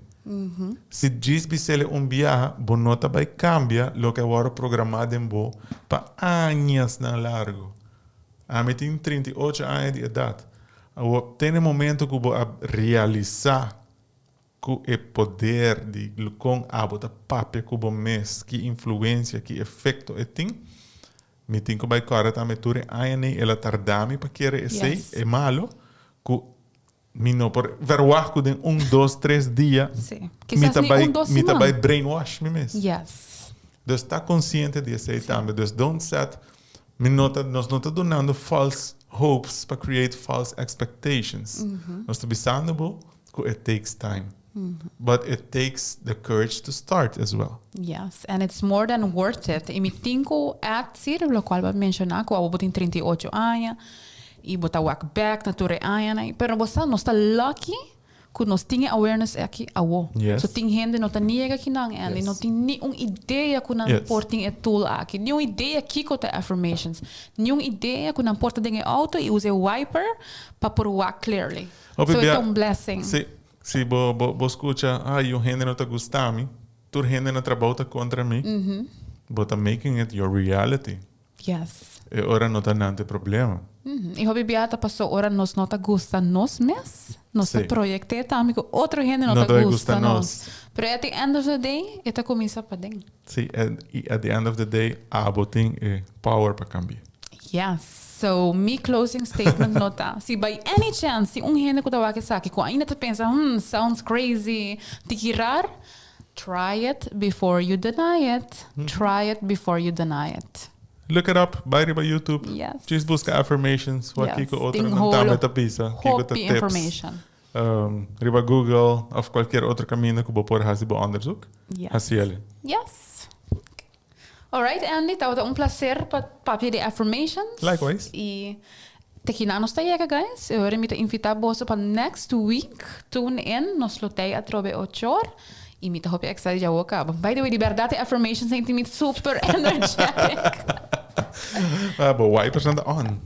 Speaker 1: Si djis bis'el un biaha, bo no ta bai kambia loke a wòrdu programá den bo pa añasnan largu. Ami tin 38 aña di edat. Awor, te na e momento ku bo a realisá ku e poder di kon abo ta papia ku bo mes, ki influensia, ki efekto e tin, mi tin ku bai kòrda tambe tur e añanan el a tarda mi pa kere esei, e malo, ku mi no por verwagt ku den un, dos, tres dia mi ta bai, mi ta bai brainwash mi mes. Dus ta konsiente di esei tambe. Dus don't set, mi no ta, nos no ta dunando false hopes pa create false expectations. Nos ta bisando bo ku it takes time. But it takes the courage to start as well.
Speaker 2: Yes, and it's more than worth it. I mi tin ku add si riba lokual bo a menshoná ku abo bo tin 38 aña i bo ta wak bèk na tur e añanan. Pero bo sa nos ta lucky ku nos tin e awareness aki awo.
Speaker 1: Yes.
Speaker 2: So tin hende no ta ni yega kinan Andy, no tin ni un idea ku nan por tin e tool aki, ni un idea kiko ta affirmations, ni un idea ku nan por ta den e auto i usa e wiper pa por wak clearly.
Speaker 1: Hopi
Speaker 2: So e
Speaker 1: bia
Speaker 2: ta un blessing.
Speaker 1: Si, si bo bo bo skucha, ay un hende no ta gusta mi, tur hende na trabou ta kontra mi, bo ta making it your reality.
Speaker 2: Yes.
Speaker 1: E ora no ta nan te problema.
Speaker 2: I hopi bia ta paso ora nos no ta gusta nos mes, nos ta proyect'é tambe ku otro hende no ta gusta nos. Pero at the end of the day, e ta kuminsá paden.
Speaker 1: Sí, i at the end of the day, abo tin e power pa kambia.
Speaker 2: Yes. So, mi closing statement no ta, si by any chance tin un hende ku ta wak esaki ku ainda ta pensa, hmm, sounds crazy, tiki rar, try it before you deny it. Try it before you deny it.
Speaker 1: Look it up, bai riba YouTube.
Speaker 2: Yes.
Speaker 1: Djis buska affirmations, wak
Speaker 2: Yes.
Speaker 1: kiko
Speaker 2: Tin
Speaker 1: otronan
Speaker 2: holo
Speaker 1: tambe ta bisa, kiko ta
Speaker 2: hopi
Speaker 1: tips.
Speaker 2: information.
Speaker 1: Riba Google of cualkier otro caminda cu bo por haci bo onderzoek.
Speaker 2: Yes.
Speaker 1: Haci el.
Speaker 2: Yes. Alright Andy, tabata un placer pa papia di affirmations.
Speaker 1: Likewise.
Speaker 2: Y te kina nos ta yega guys. E ora mi ta invita boso pa next week tune in. Nos lo tei atrobe ochor. Y mi ta hopi excited ya wou caba. By the way, di berdad e affirmations ta mi super energetic.
Speaker 1: Ah, bo wipers nan ta on.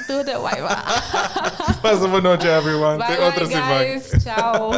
Speaker 2: Tur de wiper.
Speaker 1: Pasa bon nochi everyone.
Speaker 2: Bye
Speaker 1: Te
Speaker 2: bye
Speaker 1: otro siman.
Speaker 2: guys. Ciao.